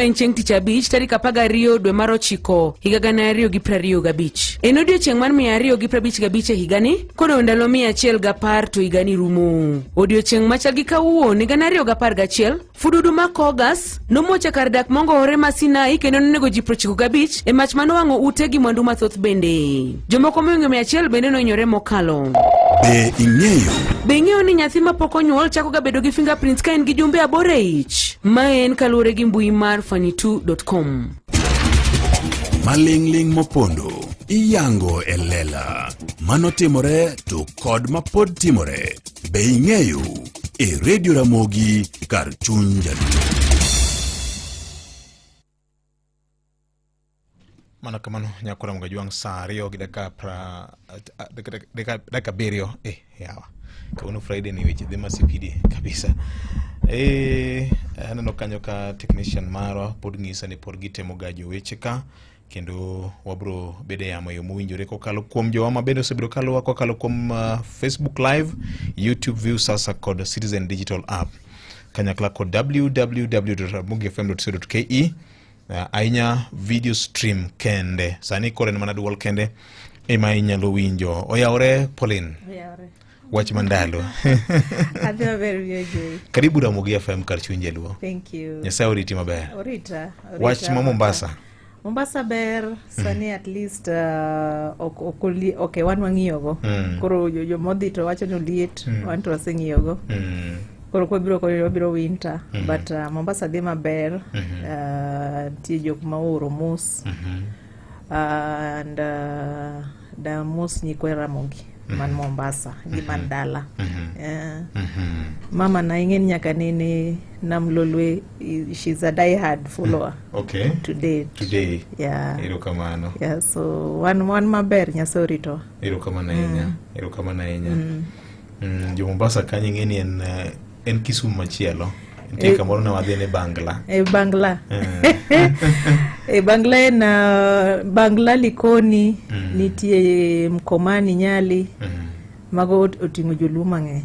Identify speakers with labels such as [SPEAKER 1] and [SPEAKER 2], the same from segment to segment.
[SPEAKER 1] en chieng' tich abich tarik 12 dwe mar ochiko higa 2025. En odiochieng' mar 255 e higani, kodong' ndalo 110 to higani rumo. Odiochieng' machal gi kawuono 2011, fududu ma Kogas nomuoch e kar dak mongowore ma Sinai kendo nonego ji 95 e mach manowang'o ute gi mwandu mathoth bende. Jomoko mohingo 100 bende nohinyore mokalo.
[SPEAKER 2] Be ing'eyo?
[SPEAKER 1] Be ing'eyo ni nyathi ma pok onyuol chako ga bedo gi fingerprints ka en gi jumbe aboro e ich? Mae en kaluwore gi mbui mar funny2.com.
[SPEAKER 2] Maling'ling' mopondo iyango e lela. Mano timore to kod mapod timore. Be ing'eyo? E Radio Ramogi kar chuny Jaluo.
[SPEAKER 3] Mano kamano nyakora mga jwang' saa ariyo gi dakika pra dakika abiriyo eh yawa kawuono Friday ni weche dhi masipidi kabisa eh aneno kanyo ka technician marwa pod ng'isa ni pod gitemo gajo weche ka kendo wabro bedo e yamo e yo mowinjore kokalo kuom jowa ma bende osebedo kaluwa kokalo kuom Facebook Live, YouTube View sasa kod Citizen Digital App kanyakla kod www.ramogifm.co.ke ahinya video stream kende sani koro en mana duol kende ema inyalo winjo oyawore Pauline
[SPEAKER 4] Oyawore.
[SPEAKER 3] wach mandalo
[SPEAKER 4] Adhi maber VOJ.
[SPEAKER 3] karibu Ramogi FM kar chuny jaluo
[SPEAKER 4] Thank you.
[SPEAKER 3] Nyasaye oriti maber
[SPEAKER 4] Orita. Orita.
[SPEAKER 3] wach ma Mombasa
[SPEAKER 4] Mombasa ber sani at least ok ok okay wan wang'iyogo. Koro jomodhi to wacho ni oliet, wan to waseng'iyogo. Koro kwabiro koro wabiro winter but Mombasa dhi maber. Nitie jok ma ooro mos. And damos nyikwe Ramogi man Mombasa gi man dala. Mama na ing'e ni nyaka nene Nam Lolwe, she's a die hard follower. To date.
[SPEAKER 3] Today.
[SPEAKER 4] Yeah.
[SPEAKER 3] Erokamano.
[SPEAKER 4] Yeah, so wan maber Nyasaye orito.
[SPEAKER 3] Erokamano ahinya. Erokamano ahinya. Jo Mombasa kanyo ing'e ni en Kisumu machielo. Nitie kamoro ne wadhi ni Bangla.
[SPEAKER 4] E Bangla. E Bangla en Bangla Likoni, nitie Mkomani Nyali. Mago oting'o joluo mang'eny.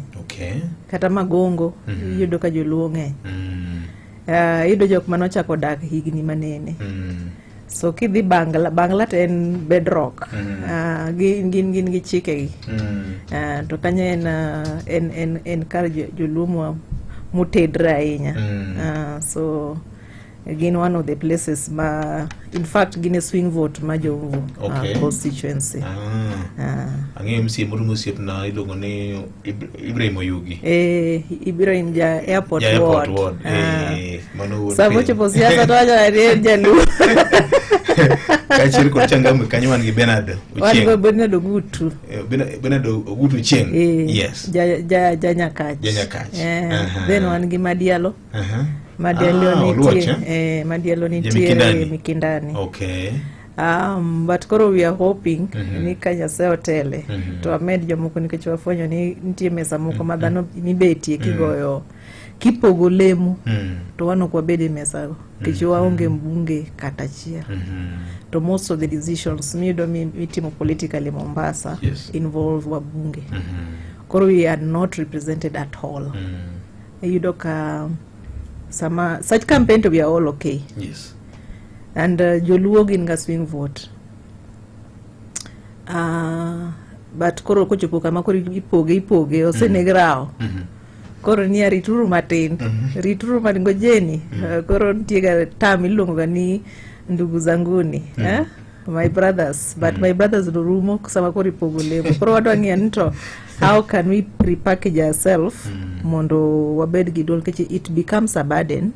[SPEAKER 4] Kata Magongo, iyudo ka joluo ng'eny. Iyudo jok manochako dak higni manene. So kidhi Bangla, Bangla to en bedrock. Gin gi chikegi. To kanyo en kar joluo motedre ahinya. So gin one of the places ma in fact gin e swing vote ma Jomvu constituency.
[SPEAKER 3] Ang'eyo MCA moro mosiepna iluongo ni Ibrahim Oyugi.
[SPEAKER 4] Ibrahim ja airport
[SPEAKER 3] Ja airport
[SPEAKER 4] ward.
[SPEAKER 3] ward. Mano wuon
[SPEAKER 4] Sama
[SPEAKER 3] piny.
[SPEAKER 4] ochopo siasa to wacho ni en jaluo.
[SPEAKER 3] Kaachiel kod Changamwe kanyo wan gi Bernard
[SPEAKER 4] Wan
[SPEAKER 3] Ochieng.
[SPEAKER 4] go Bernard Ogutu.
[SPEAKER 3] Bernard Ogutu Ochieng. Yes.
[SPEAKER 4] Ja Nyakach.
[SPEAKER 3] Ja Nyakach.
[SPEAKER 4] Then wan gi Madialo. Madialo nitie,
[SPEAKER 3] Oluoch, eh?
[SPEAKER 4] Madialo
[SPEAKER 3] Ja
[SPEAKER 4] nitie
[SPEAKER 3] Mikindani.
[SPEAKER 4] Mikindani. But koro we are hoping ni ka Nyasaye otele to amed jomoko nikech wafwenyo ni nitie mesa moko ma dhano mibetie kigoyo kipogo lemo to wan ok wabed e mesago nikech waonge mbunge kata achiel. To most of the decisions miyudo mitimo politically Mombasa involve wabunge. Koro we are not represented at all. Iyudo ka sama such campaign to we are all okay. And joluo gin ga swing vote. But koro kochopo kama koro ipoge ipoge oseneg rawo. Koro niya rituru matin. Rituru matin ngojeni. Koro nitie ga term iluongo ga ni ndugu zanguni. Eh? My brothers. But my brothers norumo sama koro ipogo lemo. Koro wadwa ng'iyo ni to how can we repackage ourselves mondo wabed gi duol nikech it becomes a burden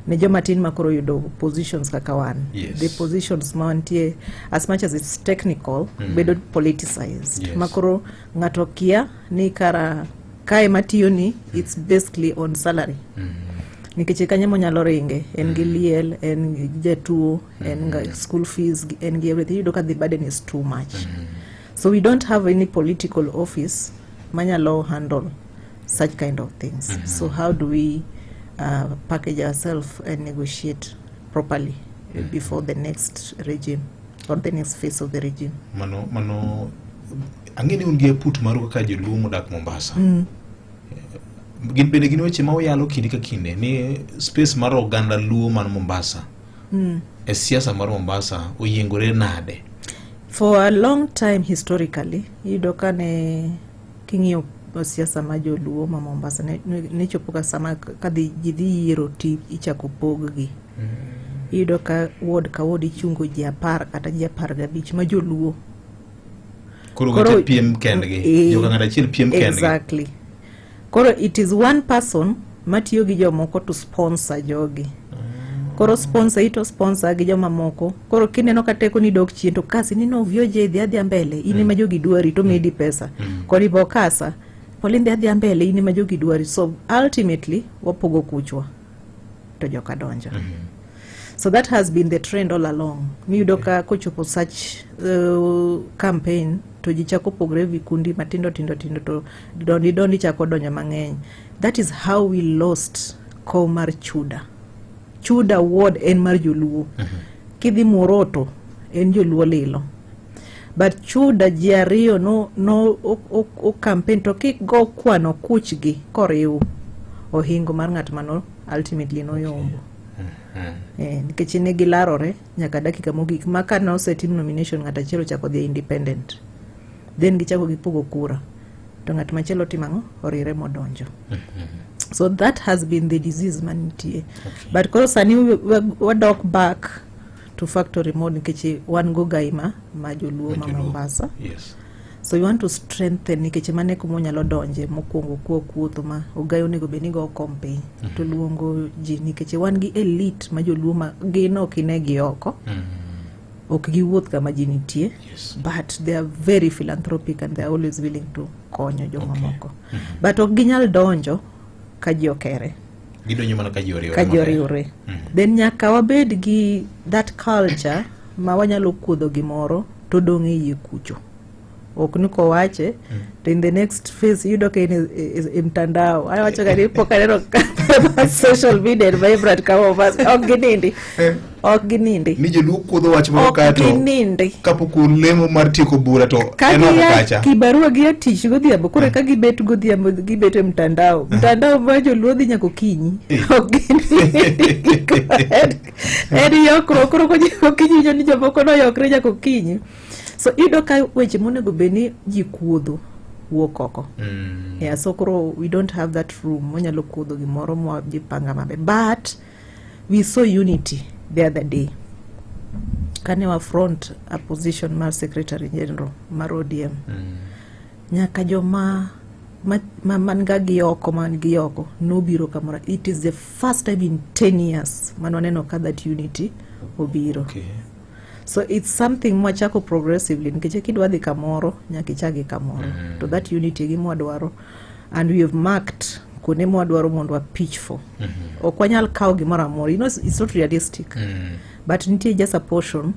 [SPEAKER 4] ne joma tin ma koro yudo positions kaka wan. The positions ma wantie as much as it's technical bedo politicized. Ma koro ng'ato kia ni kara kae matiyo ni it's basically on salary. Nikech kanyo monyalo ringe en gi liel, en gi jatuo, en gi school fees, en gi everything. Iyudo ka the burden is too much. So we don't have any political office manyalo handle such kind of things. So how do we package ourselves and negotiate properly before the next regime or the next phase of the regime?
[SPEAKER 3] Mano ang'e ni un gi aput maru kaka joluo modak Mombasa. Gin bende gin weche ma uyalo kinde ka kinde ni space mar oganda Luo man Mombasa e siasa mar Mombasa oyiengore nade?
[SPEAKER 4] For a long time historically, iyudo ka ne king'iyo siasa ma joluo ma Mombasa ne chopo ka sama ka dhi ji dhi yiero ti ichako pog gi. Iyudo ka ward ka ward ichungo ji 10 kata ji 15 ma joluo.
[SPEAKER 3] Koro ng'ato piem kendgi. Joka ng'ato achiel piem kendgi.
[SPEAKER 4] Exactly. Koro it is one person matiyo gi jomoko to sponsor jogi. Koro sponsor ito sponsor gi jomamoko. Koro kineno ka teko ni dok chien to kasi ni no vioje dhi adhiya mbele in ema jogi dwari to medi pesa. Kori bo kasa Pauline dhi adhiya mbele in ema jogi dwari. So ultimately wapogo kuchwa to joka donjo. So that has been the trend all along. Miyudo ka kochopo such campaign to ji chako pogre vikundi matindo tindo tindo to dondi dondi chako donjo mang'eny. That is how we lost kom mar Chuda. Chuda ward en mar joluo. Kidhi Moroto en joluo lilo. But Chuda ji ariyo no o campaign to kik go kwano kuchgi koriw ohingo mar ng'at mano ultimately noyombo. Nikech ne gilarore nyaka dakika mogik ma ka nosetim nomination ng'at achiel ochako dhi independent then gichako gipogo kura to ng'at machielo timo ang'o orire modonjo. So that has been the disease manitie. But koro sani wadok back to factory mode nikech wan go gai ma joluo ma
[SPEAKER 3] Joluo.
[SPEAKER 4] Mombasa. So you want to strengthen nikech mano e kuma onyalo donje mokwongo kwa kuotho ma ogai onego bed ni go kom piny to luongo ji nikech wan gi elite ma joluo ma gin ok ine gi oko. Ok giwuoth kama ji nitie. But they are very philanthropic and they are always willing to konyo jomamoko. But ok ginyal donjo ka ji okere.
[SPEAKER 3] Gidonjo mana ka ji oriwore.
[SPEAKER 4] Ka ji oriwore. Then nyaka wabed gi that culture ma wanyalo kuodho gimoro to dong' e iye kucho. Ok ni kowache to in the next phase iyudo ka en e mtandao. Awacho ga ni pok aneno ka social media en vibrant ka Mombasa. Ok ginindi. Ok ginindi.
[SPEAKER 3] Ni joluo kuodho wach moro
[SPEAKER 4] Ok
[SPEAKER 3] kae to
[SPEAKER 4] ginindi.
[SPEAKER 3] kapok olemo mar tieko bura to
[SPEAKER 4] Ka
[SPEAKER 3] en oko
[SPEAKER 4] gia
[SPEAKER 3] kacha.
[SPEAKER 4] kibarua gia tich godhiambo koro ka gibet godhiambo gibet e mtandao. Mtandao ma joluo dhi nyaka okinyi. Ok ginindi. En yokruok koro okinyi winjo ni jomoko noyokre nyaka okinyi. So iyudo ka weche monego bed ni ji kuodho wuok oko. Yeah, so koro we don't have that room wanyalo kuodho gimoro mwa jipanga maber. But we saw unity the other day. Kane wa front a position mar Secretary General mar ODM. Nyaka joma man ga gi oko man gi oko nobiro kamoro. It is the first time in 10 years mane waneno ka that unity obiro. So it's something mwachako progressively nikech kidwa dhi kamoro nyaka ichak gi kamoro. To that unity gi mwadwaro and we have marked kuonde mwadwaro mondo wa pitch for. Ok wanyal kawo gimoro amora. You know, it's not realistic. But nitie just a portion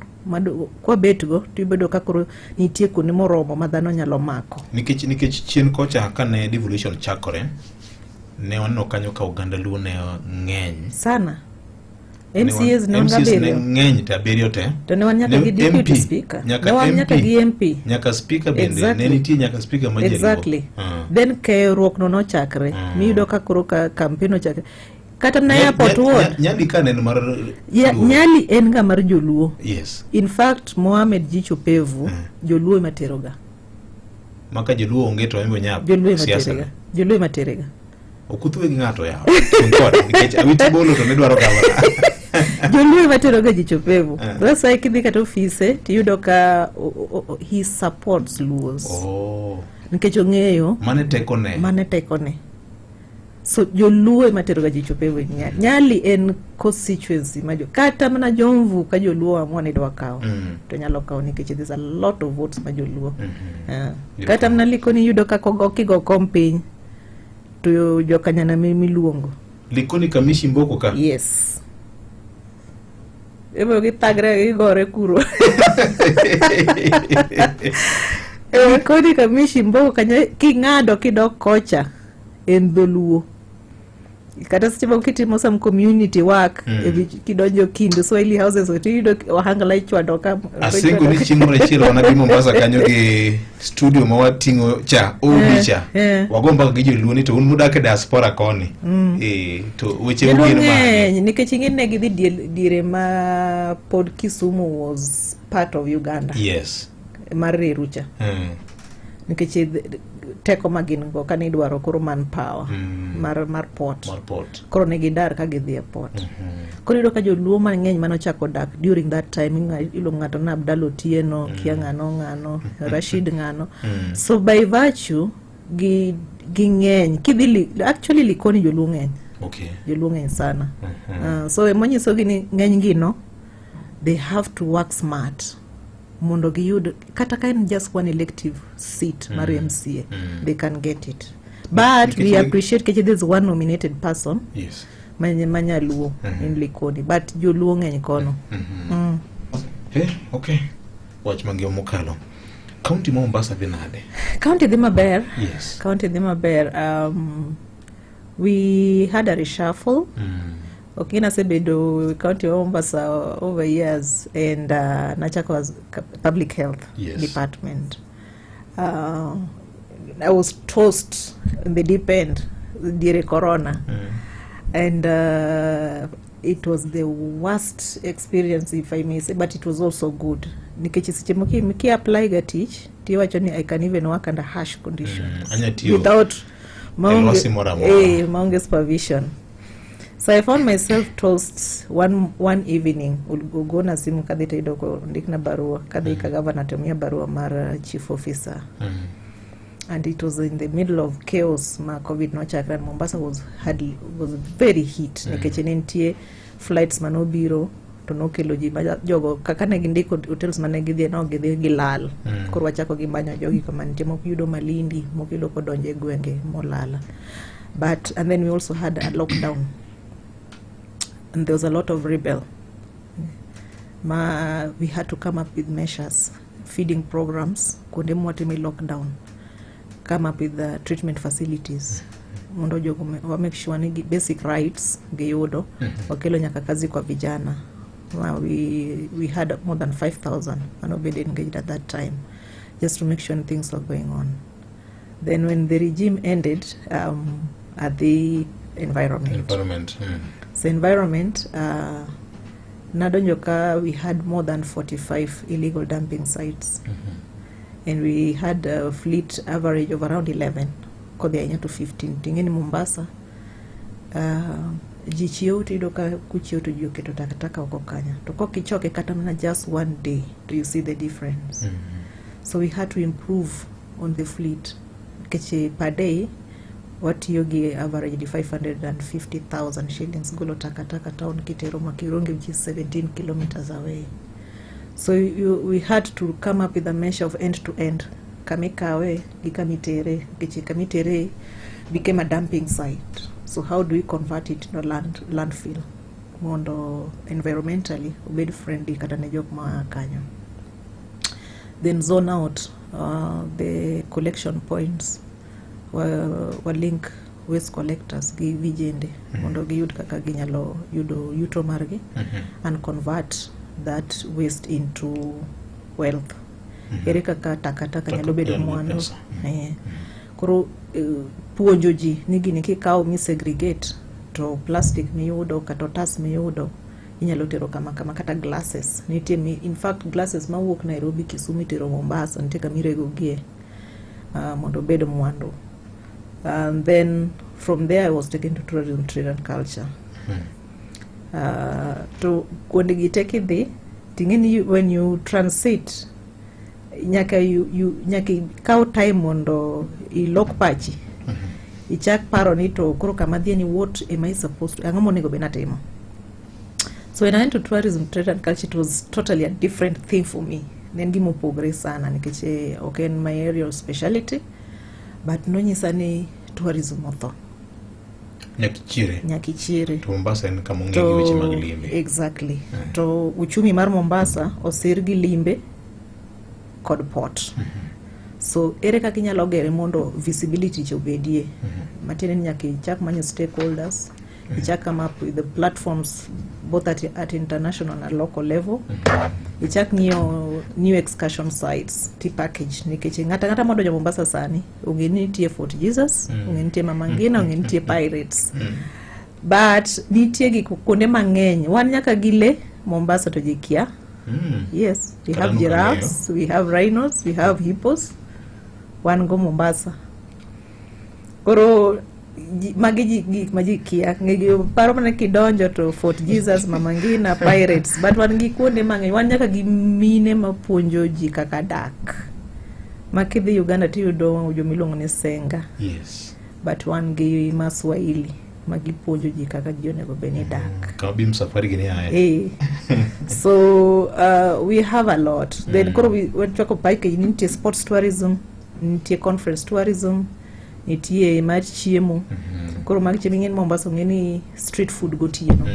[SPEAKER 4] kwabet go to ibedo ka koro nitie kuonde moromo ma dhano nyalo mako.
[SPEAKER 3] Nikech chien kocha kane devolution chakore ne waneno kanyo ka oganda Luo ne ng'eny.
[SPEAKER 4] Sana. MCAs ne wan
[SPEAKER 3] MCAs ne
[SPEAKER 4] abiriyo.
[SPEAKER 3] ng'eny te abiriyo te.
[SPEAKER 4] To ne wan nyaka gi deputy
[SPEAKER 3] MP,
[SPEAKER 4] speaker.
[SPEAKER 3] Nyaka
[SPEAKER 4] Ne wan nyaka
[SPEAKER 3] MP,
[SPEAKER 4] gi MP.
[SPEAKER 3] Nyaka speaker bende.
[SPEAKER 4] Exactly.
[SPEAKER 3] Ne nitie nyaka speaker ma jaluo.
[SPEAKER 4] Exactly. Then keruok no nochakre. Miyudo ka koro ka campaign ochakre. Kata mana airport ward.
[SPEAKER 3] Nyali ka ne en mar Luo.
[SPEAKER 4] Nyali en ga mar joluo. In fact, Mohamed Jicho Pevu, joluo ema teroga.
[SPEAKER 3] Maka joluo onge to en be nyap.
[SPEAKER 4] Joluo ema
[SPEAKER 3] siasa
[SPEAKER 4] terega. Joluo ema terega.
[SPEAKER 3] Okuthuwe gi ng'ato yawa. Chung kode nikech Awiti Bolo to ne dwaro gavana.
[SPEAKER 4] Joluo ema teroga Jicho Pevu. That's why kidhi kata ofise tiyudo ka he supports Luos. Nikech ong'eyo
[SPEAKER 3] Mane tekone.
[SPEAKER 4] Mane tekone. So joluo ema teroga Jicho Pevu e Nyali. Nyali en constituency ma jo kata mana Jomvu ka joluo amua ni dwa kawo to nyalo kawo nikech there's a lot of votes ma joluo. Kata mana Likoni iyudo ka kigo kom piny to jokanyana miluongo.
[SPEAKER 3] Likoni Kamishi Mboko ka?
[SPEAKER 4] Yes. Ebo githagre gigore kuro. Likoni Kamishi Mboko kanyo king'ado kidok kocha en dholuo. Kata seche moko kitimo some community work kidonjo kind Swahili houses to iyudo ohangla ichwado ka.
[SPEAKER 3] Asingo ni chieng' moro achiel wanadhi Mombasa kanyo gi studio ma wating'o cha obi cha, wago mbaka gi joluo ni to un mudak e diaspora koni, to weche
[SPEAKER 4] Joluo
[SPEAKER 3] gin mage?
[SPEAKER 4] Ng'eny nikech ing'e ne gidhi diere ma pod Kisumu was part of Uganda mar reru cha, nikech teko ma gin go kane idwaro koro man power mar port.
[SPEAKER 3] Mar port.
[SPEAKER 4] Koro ne gidar ka gidhi e port. Koro iyudo ka joluo mang'eny manochako dak during that time, iluongo ng'ato na Abdalla Otieno, kia ng'ano ng'ano, Rashid ng'ano. So by virtue gi ging'eny kidhi actually Likoni joluo ng'eny. Joluo ng'eny sana. So emonyisogi ni ng'eny gi no they have to work smart mondo giyud kata ka en just one elective seat mar MCA, they can get it, but we appreciate nikech there's one nominated person manyaluo in Likoni, but joluo ng'eny kono.
[SPEAKER 3] Okay, wach mangima mokalo kaunti ma Mombasa dhi nade?
[SPEAKER 4] County dhi maber. County dhi maber. We had a reshuffle. Ok, nasebedo county wa Mombasa over years and nachako as public health department. I was tossed in the deep end during corona and it was the worst experience, if I may say, but it was also good nikech seche moko ki apply ga tich tiwacho ni I can even work under harsh conditions
[SPEAKER 3] Anya tiyo
[SPEAKER 4] without
[SPEAKER 3] e lwasi moro amora.
[SPEAKER 4] Maonge supervision. So I found myself tossed one evening. Ogona simu kadhi to yudo kondikna barua kadhi ka gavana to miya barua mar chief officer, and it was in the middle of chaos ma COVID nochakre and Mombasa was hardly was very hit nikech ne nitie flights manobiro to nokelo ji ma jogo kaka ne gindiko hotels mane gidhie no gidhi gilal. Koro wachako gimanyo jogi kama nitie, moko yudo Malindi, moko yudo kodonjo e gwenge molala. But and then we also had a lockdown and there was a lot of rebel ma we had to come up with measures, feeding programs kuonde mwatime lockdown, come up with the treatment facilities mondo jogo wa make sure ni basic rights giyudo. Wakelo nyaka kazi kwa vijana ma we had more than 5000 manobed engaged at that time just to make sure things were going on. Then when the regime ended, at the environment.
[SPEAKER 3] Environment.
[SPEAKER 4] So environment, nadonjo ka we had more than 45 illegal dumping sites and we had a fleet average of around 11 kodhi ahinya to 15. Ting'e ni Mombasa ji chiewo to iyudo ka kuchiewo to ji oketo takataka oko kanyo, to kokichoke kata mana just one day to you see the difference. So we had to improve on the fleet nikech per day watiyo gi average 550,000 shillings golo takataka town kitero Makirongi, which is 17 kilometers away. So we had to come up with a measure of end to end, kamikawe gi kamitere, nikech kamitere became a dumping site. So how do we convert it to landfill mondo environmentally obed friendly kata ne jok ma kanyo? Then zone out the collection points, wa link waste collectors gi vijende mondo giyud kaka ginyalo yudo yuto margi and convert that waste into wealth. Ere kaka takataka nyalo bedo
[SPEAKER 3] nyalo bedo
[SPEAKER 4] mwandu?
[SPEAKER 3] Pesa.
[SPEAKER 4] Koro puonjo ji ni gini kikawo mi segregate to plastic miyudo kata otas miyudo inyalo tero kama kama, kata glasses nitie mi, in fact glasses mawuok Nairobi, Kisumu itero Mombasa, nitie kama iregogie mondo obed mwandu. And then from there I was taken to tourism, trade and culture. To kuondegi te kidhi ting'e ni when you transit nyaka nyaka ikaw time mondo ilok pachi, ichak paro ni to koro kama dhiye ni, what am I supposed to, ang'o monego bed natimo? So when I went to tourism, trade and culture, it was totally a different thing for me. Ne en gima opogore sana nikech ok en my area of speciality, but nonyisa ni tourism otho.
[SPEAKER 3] Nyaka ichiere.
[SPEAKER 4] Nyaka ichiere.
[SPEAKER 3] To Mombasa en kama ong'e gi weche mag limbe.
[SPEAKER 4] Exactly. To uchumi mar Mombasa osir gi limbe kod port. So ere kaka inyalo gere mondo visibility cha obedie? Matiende ni nyaka ichak manyo stakeholders. Ichak come up with the platforms both at international and local level. Ichak ng'iyo new excursion sites ti package, nikech ng'ata ng'ata modonjo Mombasa sani ong'e ni nitie Fort Jesus, ong'e ni nitie Mama Ngina, ong'e ni nitie Pirates, but nitie gik kuonde mang'eny. Wan nyaka gi le Mombasa to ji kia. Yes, we
[SPEAKER 3] Kata
[SPEAKER 4] have
[SPEAKER 3] nuk
[SPEAKER 4] giraffes, we have rhinos, we have hippos. Wan go Mombasa. Koro magi gik ma ji kia. Paro mana kidonjo to Fort Jesus, Mama Ngina, Pirates, but wan gi kuonde mang'eny. Wan nyaka gi mine mapuonjo ji kaka dak. Ma kidhi Uganda tiyudo jomiluongo ni Senga. But wan gi Maswahili ma gipuonjo ji kaka ji onego bed ni dak.
[SPEAKER 3] Kama bim safari gini aye.
[SPEAKER 4] So we have a lot. Then koro wachako package, nitie sports tourism, nitie conference tourism, nitie mar chiemo. Koro mag chiemo, ing'e ni Mombasa ong'e ni street food gotieno.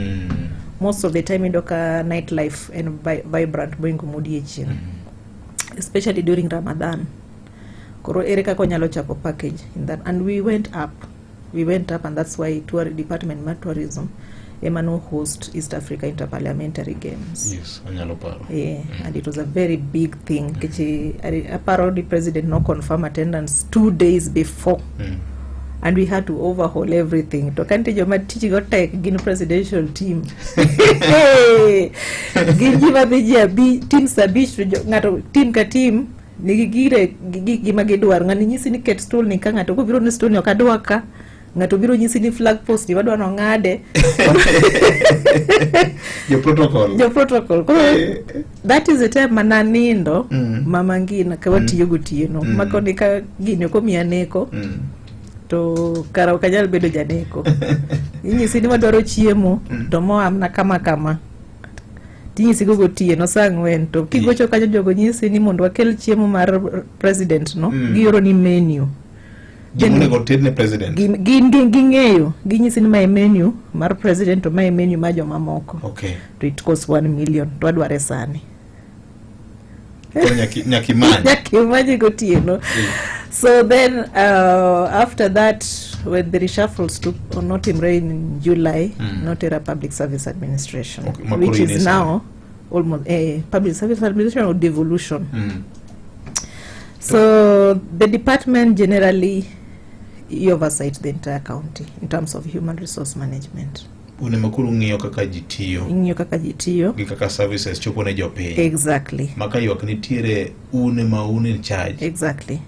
[SPEAKER 4] Most of the time iyudo ka night life en vibrant moingo modiechieng', especially during Ramadan. Koro ere kaka wanyalo chako package in that? And we went up, and that's why tour department mar tourism ema no host East Africa Interparliamentary Games.
[SPEAKER 3] Yes, anyalo paro.
[SPEAKER 4] Yeah, and it was a very big thing nikech aparo ni president no confirm attendance 2 days before, and we had to overhaul everything. To ka nitie joma tijgo tek, gin presidential team, gin ji madhi ji teams abich, to ng'ato, team ka team nigi gire gi gikgi ma gidwaro. Ng'ani nyisi ni ket stool ni ka, ng'ato kobiro ni stool ni ok adwa ka, ng'ato biro nyisi ni flag post ni wadwa nong'ade.
[SPEAKER 3] Jo protocol.
[SPEAKER 4] Jo protocol. Koro that is the time mananindo. Mama Ngina ka watiyo gotieno, makoni ka gini ok omiya neko, to kara ok anyal bedo janeko. Inyisi ni wadwaro chiemo, to moamna kama kama, tinyisi go gotieno saa 4, to kigocho kanyo jogo nyisi ni mondo wakel chiemo mar president no. Gioro ni menu.
[SPEAKER 3] Gima onego oted ne president.
[SPEAKER 4] Gin ging'eyo, ginyisi ni mae menu mar president to mae menu mar jomamoko. To it costs 1 million, to wadware sani.
[SPEAKER 3] Koro nyaka imany.
[SPEAKER 4] Nyaka imany gotieno. So then after that, when the reshuffles took notimre in July, notera Public Service Administration,
[SPEAKER 3] Okay, makoro
[SPEAKER 4] which
[SPEAKER 3] in
[SPEAKER 4] is
[SPEAKER 3] e
[SPEAKER 4] now almost Public Service Administration or devolution. So the department generally oversight the entire county in terms of human resource management.
[SPEAKER 3] Un ema koro ung'iyo kaka ji tiyo.
[SPEAKER 4] Ing'iyo kaka ji tiyo.
[SPEAKER 3] Gi kaka services chopo ne jopiny.
[SPEAKER 4] Exactly.
[SPEAKER 3] Ma ka ywak nitiere, un ema un in charge.
[SPEAKER 4] Exactly.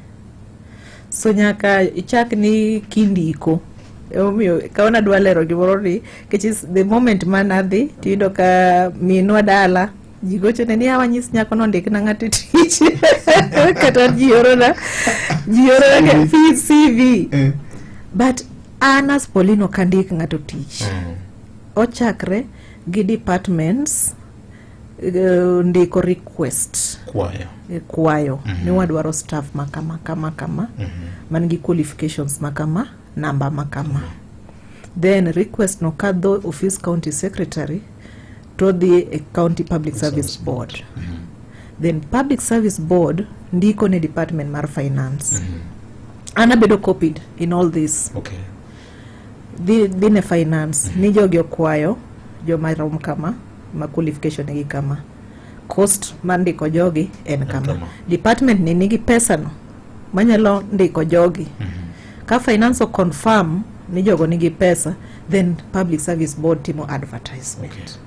[SPEAKER 4] So nyaka ichak ni kindiko. Emomiyo ka adwa lero gimoro ni nikech the moment manadhi tiyudo ka minwa dala ji gochone ni awa nyis nyako no ndikna ng'ato e tich, kata ji orona CV. But an as Pauline ok andik ng'ato tich. Ochakre gi departments ndiko request.
[SPEAKER 3] Kwayo.
[SPEAKER 4] Kwayo ni wadwaro staff ma kama kama kama, man gi qualifications ma kama, namba ma kama. Then request no kadho office county secretary to dhi e county public service board. Then public service board ndiko ne department mar finance. An abedo copied in all this. Dhi ne finance ni jogi okwayo joma rom kama, ma qualification nigi kama, cost mar ndiko jogi en kama.
[SPEAKER 3] Kama.
[SPEAKER 4] Department ni nigi pesa no manyalo ndiko jogi. Ka finance o confirm ni jogo nigi pesa, then public service board timo advertisement.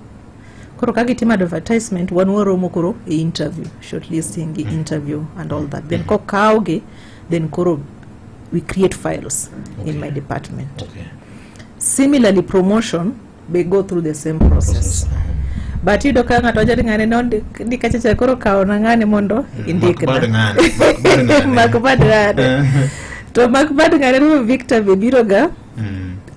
[SPEAKER 4] Koro ka gitimo advertisement, wan waromo koro e interview, shortlisting gi interview and all that. Then kokawgi, then koro we create files in my department. Similarly, promotion be go through the same process. But iyudo ka ng'ato wacho ni ng'ane nondika chacha, koro kawna ng'ane mondo indikna.
[SPEAKER 3] Mak bad ng'ane. Mak bad ng'ane.
[SPEAKER 4] Mak bad ng'ane. To mak bad ng'ane no Victor be biro ga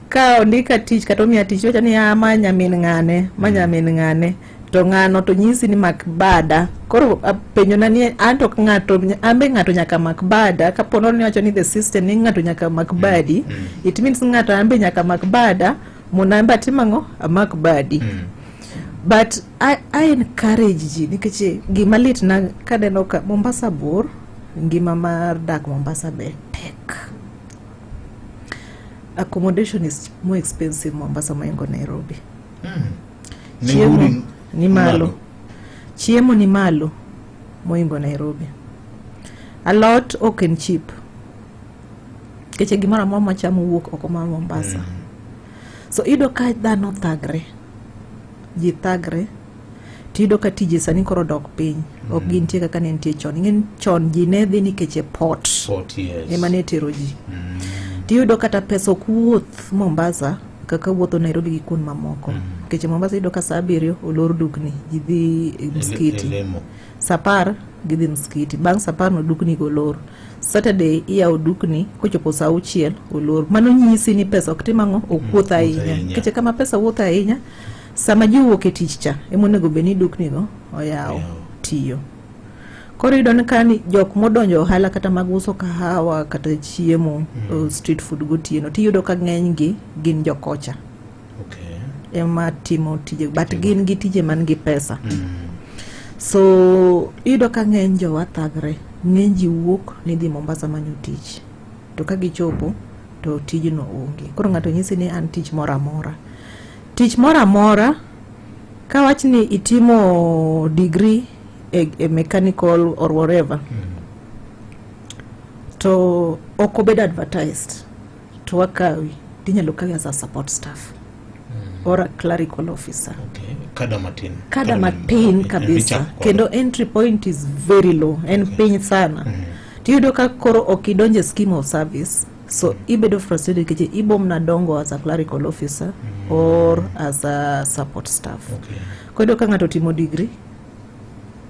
[SPEAKER 4] ka ondika tich kata omiya tich, wacho ni, "Ah, ma nyamin ng'ane, ma nyamin ng'ane," to ng'ano to nyisi ni mak bada. Koro penjo na ni an to ng'ato, an be ng'ato nyaka mak bada? Kapo nono ni wacho ni the system ni ng'ato nyaka mak badi, it means ng'ato an be nyaka mak bada mondo an be atim ang'o? Amak badi. But I encourage ji nikech gima lit na kaneno ka Mombasa bor, ngima mar dak Mombasa be tek. Accommodation is more expensive Mombasa moingo Nairobi.
[SPEAKER 3] Nengo
[SPEAKER 4] Chiemo
[SPEAKER 3] udi
[SPEAKER 4] ni malo. Chiemo ni malo moingo Nairobi. Alot ok en cheap. Keche gimoro amora machamo wuok oko mar Mombasa. So iyudo ka dhano thagre. Ji thagre. Tiyudo ka tije sani koro dok piny. Ok gintie kaka ne nitie chon. Ing'e chon ji ne dhi nikech e port.
[SPEAKER 3] Port, yes.
[SPEAKER 4] Ema ne tero ji. Tiyudo kata pesa ok wuoth Mombasa kaka wuotho Nairobi gi kuond mamoko. Nikech e Mombasa iyudo ka saa 7 olor dukni, ji dhi e msikiti.
[SPEAKER 3] E lemo.
[SPEAKER 4] Saa 10 gidhi msikiti. Bang' saa 10 no dukni go olor. Saturday iyawo dukni kochopo saa 6 olor. Mano nyisi ni pesa ok tim ang'o? Ok wuoth ahinya. Nikech kama pesa wuotho ahinya, sama ji owuok e tich cha ema onego bed ni dukni go oyaw tiyo. Koro iyudo ni ka ni jok modonjo ohala kata mag uso kahawa kata chiemo, street food gotieno, tiyudo ka ng'eny gi gin jokocha. Ema timo tije, but gin gi tije man gi pesa. So iyudo ka ng'eny jowa thagre, ng'eny ji wuok ni dhi Mombasa manyo tich. To ka gichopo to tijno onge. Koro ng'ato nyisi ni an tich moro amora. Tich moro amora, kawach ni itimo degree e mechanical or whatever, to ok obed advertised, to wakawi, tinyalo kawi as a support staff or a clerical officer.
[SPEAKER 3] Okay. Kada matin.
[SPEAKER 4] Kada matin kabisa.
[SPEAKER 3] Ichako kode.
[SPEAKER 4] Kendo entry point is very low, en piny sana. Tiyudo ka koro ok idonje scheme of service, so ibedo frustrated nikech ibom na dongo as a clerical officer or as a support staff. Koro iyudo ka ng'ato timo degree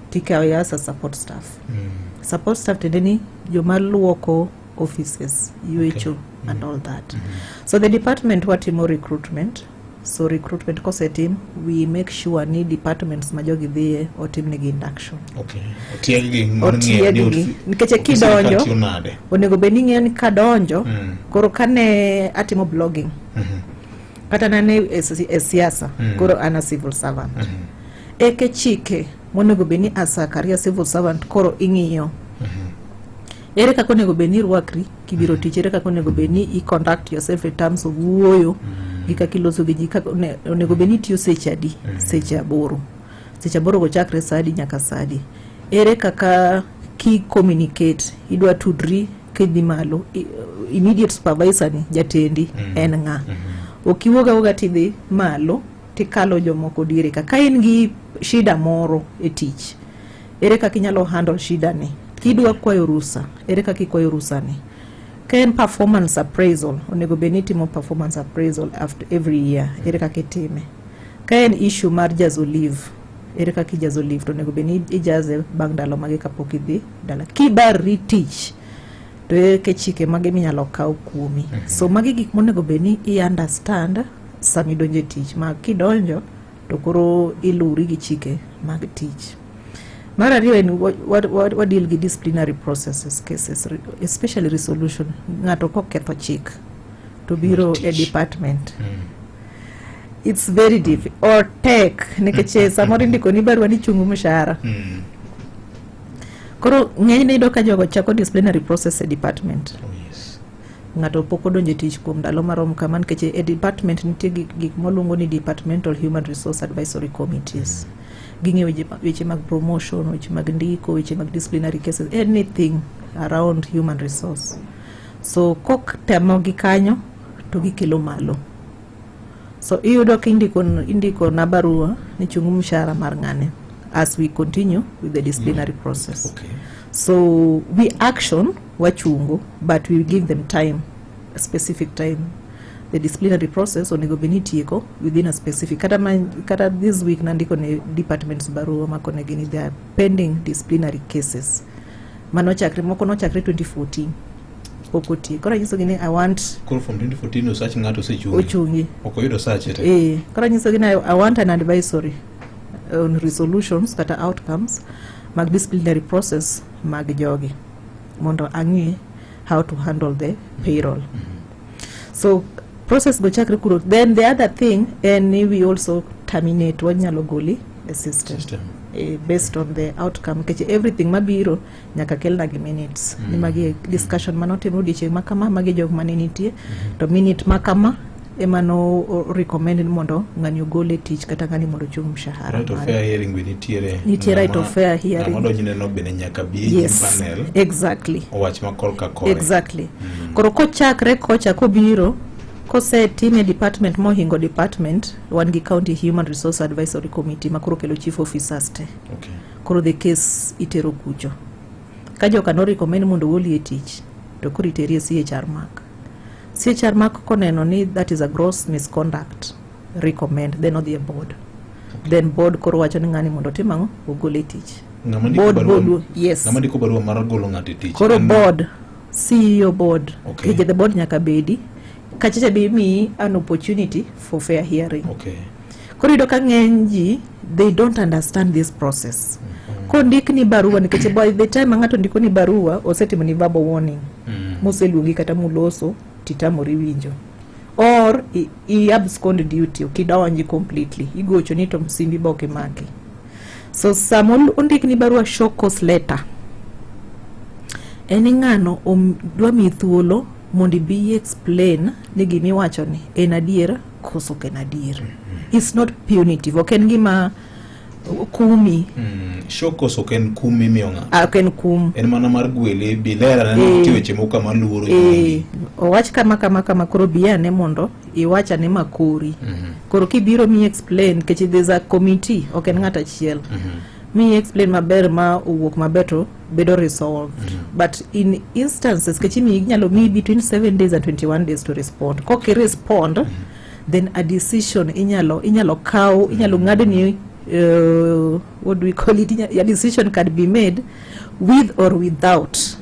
[SPEAKER 4] tikawe as a support staff. Support staff tiende ni joma luoko offices, ywecho and all that. So the department watimo recruitment. So recruitment kosetim, we make sure ni departments ma jogi dhiye otimnegi induction.
[SPEAKER 3] Okay. Otieggi mar ng'eyo ni
[SPEAKER 4] Otieggi. Nikech
[SPEAKER 3] ofis sirkal
[SPEAKER 4] kidonjo,
[SPEAKER 3] tiyo nade.
[SPEAKER 4] onego bed ni ing'eyo ni kadonjo, koro kane atimo blogging, kata nane e siasa, koro an a civil servant. Eke chike monego bed ni as a career civil servant koro ing'iyo. Ere kaka onego bed ni irwakri kibiro tich, ere kaka onego bed ni i conduct yourself in terms of wuoyo gi kaka iloso gi ji, kaka onego bed ni itiyo seche adi, seche 8. Seche 8 go chakre saa adi nyaka saa adi. Ere kaka ki communicate, idwa tudri kidhi malo, immediate supervisor ni, jatendi, en ng'a. Ok iwuog awuoga tidhi malo tikalo jomoko diere ka. Ka in gi shida moro e tich, ere kaka inyalo handle shida ni? Kidwa kwayo rusa, ere kaka ikwayo rusa ni? Ka en performance appraisal, onego bed ni itimo performance appraisal after every year, ere kaka itime? Ka en issue mar jazo leave, ere kaka ijazo leave? To onego bed ni ijaze bang' ndalo mage kapok idhi dala. Kibarri tich, to ere chike mage minyalo kaw kuomi? So magi gik monego bed ni i understand sama idonjo e tich, ma kidonjo to koro iluri gi chike mag tich. Mar ariyo en wa deal gi disciplinary processes, cases, especially resolution. Ng'ato koketho chik to biro e department. It's very difficult or tek nikech samoro indiko ni barua ni chungo mshahara. Koro ng'enyne iyudo ka jogo chako disciplinary process e department.
[SPEAKER 3] Oh, yes.
[SPEAKER 4] Ng'ato pok odonjo e tich kuom ndalo marom kama, nikech e department nitie gik mwaluongo ni departmental human resource advisory committees. Ging'eyo weche mag promotion, weche mag ndiko, weche mag disciplinary cases, anything around human resource. So kok temo gi kanyo to gikelo malo. So iyudo ka indiko na barua ni chung mshahara mar ng'ane as we continue with the disciplinary process. So we action wachungo, but we give them time, a specific time. The disciplinary process onego bed ni itieko within a specific, kata this week nandiko ne departments barua makonegi ni there are pending disciplinary cases manochakre, moko nochakre 2014 pok otiek. Koro anyisogi ni I want
[SPEAKER 3] Koro from 2014 osach ng'ato osechungi.
[SPEAKER 4] Ochungi.
[SPEAKER 3] Ok oyudo sache te.
[SPEAKER 4] Koro anyisogi ni I want an advisory on resolutions kata outcomes mag disciplinary process mag jogi mondo ang'e how to handle the payroll. So process go chakre kuro. Then the other thing en ni we also terminate, wanyalo goli e system,
[SPEAKER 3] System.
[SPEAKER 4] Based on the outcome, nikech everything mabiro nyaka kelna gi minutes ni magi e discussion manotim odiochieng' ma kama, magi jok mane nitie, to minute ma kama ema no recommend ni mondo ng'ani ogol e tich kata ng'ani mondo ochung mshahara
[SPEAKER 3] Right of
[SPEAKER 4] mare.
[SPEAKER 3] fair hearing be nitiere.
[SPEAKER 4] Nitie right of fair hearing.
[SPEAKER 3] Ng'ama odonjne bende nyaka bi e nyim panel owach ma korka kore.
[SPEAKER 4] Exactly. Koro kochakre kocha kobiro kosetim e department mohingo department, wan gi county human resource advisory committee ma koro kelo chief officers te. Koro the case itero kucho ka joka no recommend mondo ogoli e tich, to koro iteri e CHR mark. CHR mark koneno ni that is a gross misconduct, recommend, then odhi e board. Then board koro wacho ni ng'ani mondo otim ang'o? Ogol e tich.
[SPEAKER 3] Ng'ama ndiko
[SPEAKER 4] Board,
[SPEAKER 3] barua,
[SPEAKER 4] board, yes.
[SPEAKER 3] ng'ama ndiko barua mar golo ng'ato e tich.
[SPEAKER 4] Koro board, CEO board. Nikech the board nyaka bedi kachacha be imiyi an opportunity for fair hearing. Koro iyudo ka ng'eny ji, they don't understand this process. Kondik ni barua, nikech by the time ma ng'ato ndiko ni barua, osetimo ni verbal warning, moseluongi kata muloso, titamori winjo or i abscond duty, ok idonji completely, igocho ni to simbi be ok imaki. So sama ondik ni barua, show cause letter, en ni ng'ano dwa miyi thuolo mondo ibi explain ni gimiwacho ni en adier koso ok en adier. It's not punitive, ok en gima kumi.
[SPEAKER 3] Show cause ok en kum mimiyo ng'ato.
[SPEAKER 4] Ah, ok en kum.
[SPEAKER 3] En mana mar gwele bi ler ane ni nitie weche moko kama luoro jogi.
[SPEAKER 4] Owach kama kama kama, koro bi ane mondo iwach ane makori. Koro kibiro mi explain, nikech there's a committee, ok en ng'at achiel, mi explain maber ma owuok maber to bedo resolved. But in instances kech imiyi, inyalo miyi between 7 days and 21 days to respond. Kok i respond, then a decision inyalo kaw, inyalo ng'adni, what do we call it, a decision can be made with or without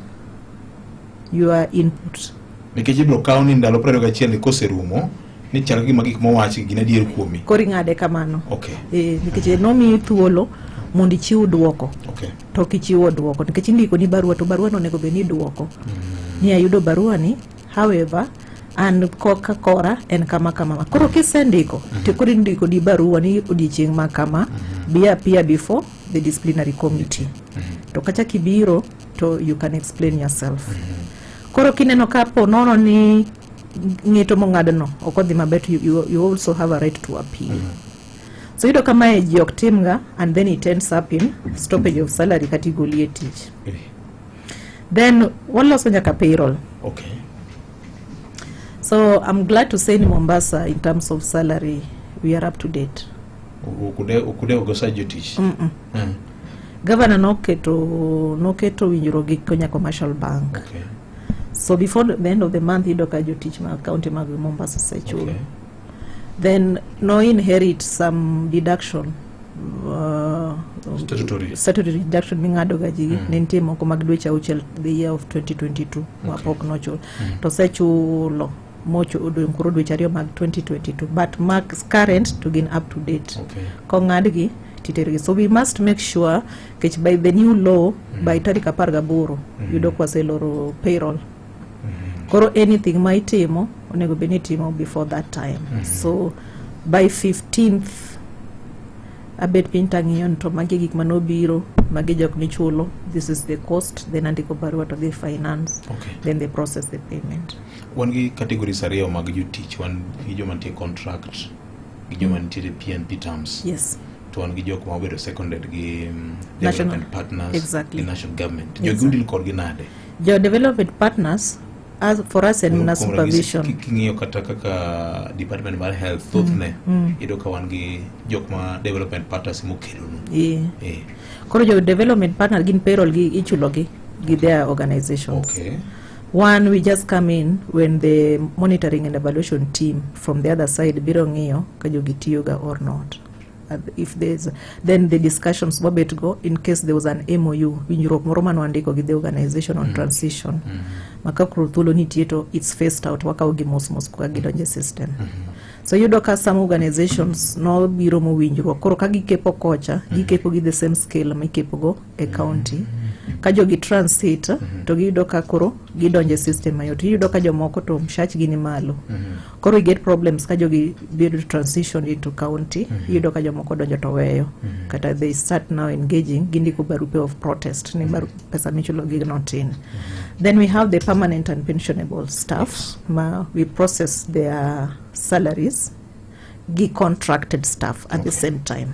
[SPEAKER 4] your input.
[SPEAKER 3] Nikech ibiro kaw ni ndalo 21 ni koserumo ni chal gima gik mowachi gin adier kuomi.
[SPEAKER 4] Koro ing'ade kamano. Nikech nomiyi thuolo mondo ichiw duoko, to ok ichiwo duoko nikech indiko ni barua, to barua no onego bed ni iduoko ni ayudo barua ni, however, an koka kora en kama kama. Koro kisendiko to koro indiko ni barua ni odiochieng' ma kama be appear before the disciplinary committee, to kacha kibiro to you can explain yourself. Koro kineno ka po nono ni ng'eto mong'adno ok odhi maber, to you also have a right to appeal. So yudo ka mae ji ok timga, and then it ends up in stoppage of salary kata igoli e tich. Then waloso nyaka payroll. So I'm glad to say in Mombasa, in terms of salary, we are up to date.
[SPEAKER 3] Okude go sa jotich.
[SPEAKER 4] Governor noketo winjruok gi Kenya Commercial Bank. So before the end of the month, iyudo ka jotich mag county mag Mombasa osechulo. Then no inherit some deduction,
[SPEAKER 3] Statutory.
[SPEAKER 4] Statutory deduction ming'ado ga ji. Ne nitie moko mag dweche 6 the year of 2022 mapok nochul, to osechulo mocho koro dweche 2 mag 2022, but mag current to gin up to date. Kong'adgi titerogi, so we must make sure kech by the new law, by tarik 18 yudo kwaseloro payroll. Koro anything ma itimo onego bed ni itimo before that time. So by 15th abet piny tang'iyo ni to magi gik manobiro, magi jok michulo, this is the cost, then andiko barua to the finance, then they process the payment.
[SPEAKER 3] Wan gi categories ariyo mag jotich. Wan gi joma nitie contract gi joma nitiere PNP terms. To wan gi jok ma obedo seconded gi development partners gi national government. Jogi udil kodgi nade?
[SPEAKER 4] Jo development partners, as for us en mana
[SPEAKER 3] Kuom ranyisi,
[SPEAKER 4] supervision.
[SPEAKER 3] King'iyo kata kaka department mar health, thothne iyudo ka wan gi jok ma development partners mokelonu.
[SPEAKER 4] Koro jo development partner gin payroll gi ichulo gi their organizations. One, we just come in when the monitoring and evaluation team from the other side biro ng'iyo ka jogi tiyoga or not. If there's then the discussions wabet go in case there was an MOU, winjruok moro mane wandiko gi the organization on transition, ma ka koro thuolo nitie to it's phased out, wakawo gi mos mos ka gidonjo e system. So iyudo ka some organizations nobiro mowinjruok, koro ka gikepo kocha, gikepo gi the same scale ma ikepo go e county. Ka jogi transit to giyudo ka koro gidonjo e system mayot. Iyudo ka jomoko to mshachgi ni malo. Koro we get problems ka jogi bedo transition into county. Iyudo ka jomoko donjo to weyo. Kata they start now engaging, gindiko barupe of protest ni pesa michulo gi no tin. Then we have the permanent and pensionable staff ma we process their salaries gi contracted staff at the same time.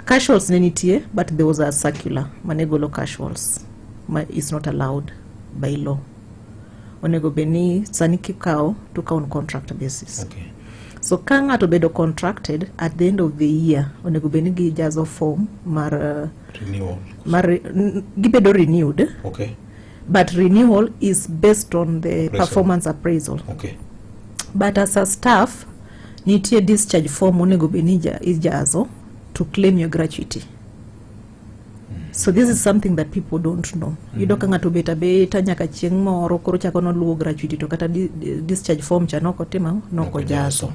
[SPEAKER 4] Casuals ne nitie, but there was a circular mane golo casuals ma is not allowed by law. Onego bed ni sani kikawo to kawo on contract basis. So ka ng'ato bedo contracted at the end of the year, onego bed ni gijazo form mar
[SPEAKER 3] Renewal.
[SPEAKER 4] Mar gibedo renewed. But renewal is based on the
[SPEAKER 3] Appraisal.
[SPEAKER 4] Performance appraisal. But as a staff, nitie discharge form onego bed ni ijazo to claim your gratuity. So this is something that people don't know. Yudo ka ng'ato obet abeta nyaka chieng' moro koro chako noluwo gratuity to kata discharge form cha nokotimo ang'o? Nokojazo.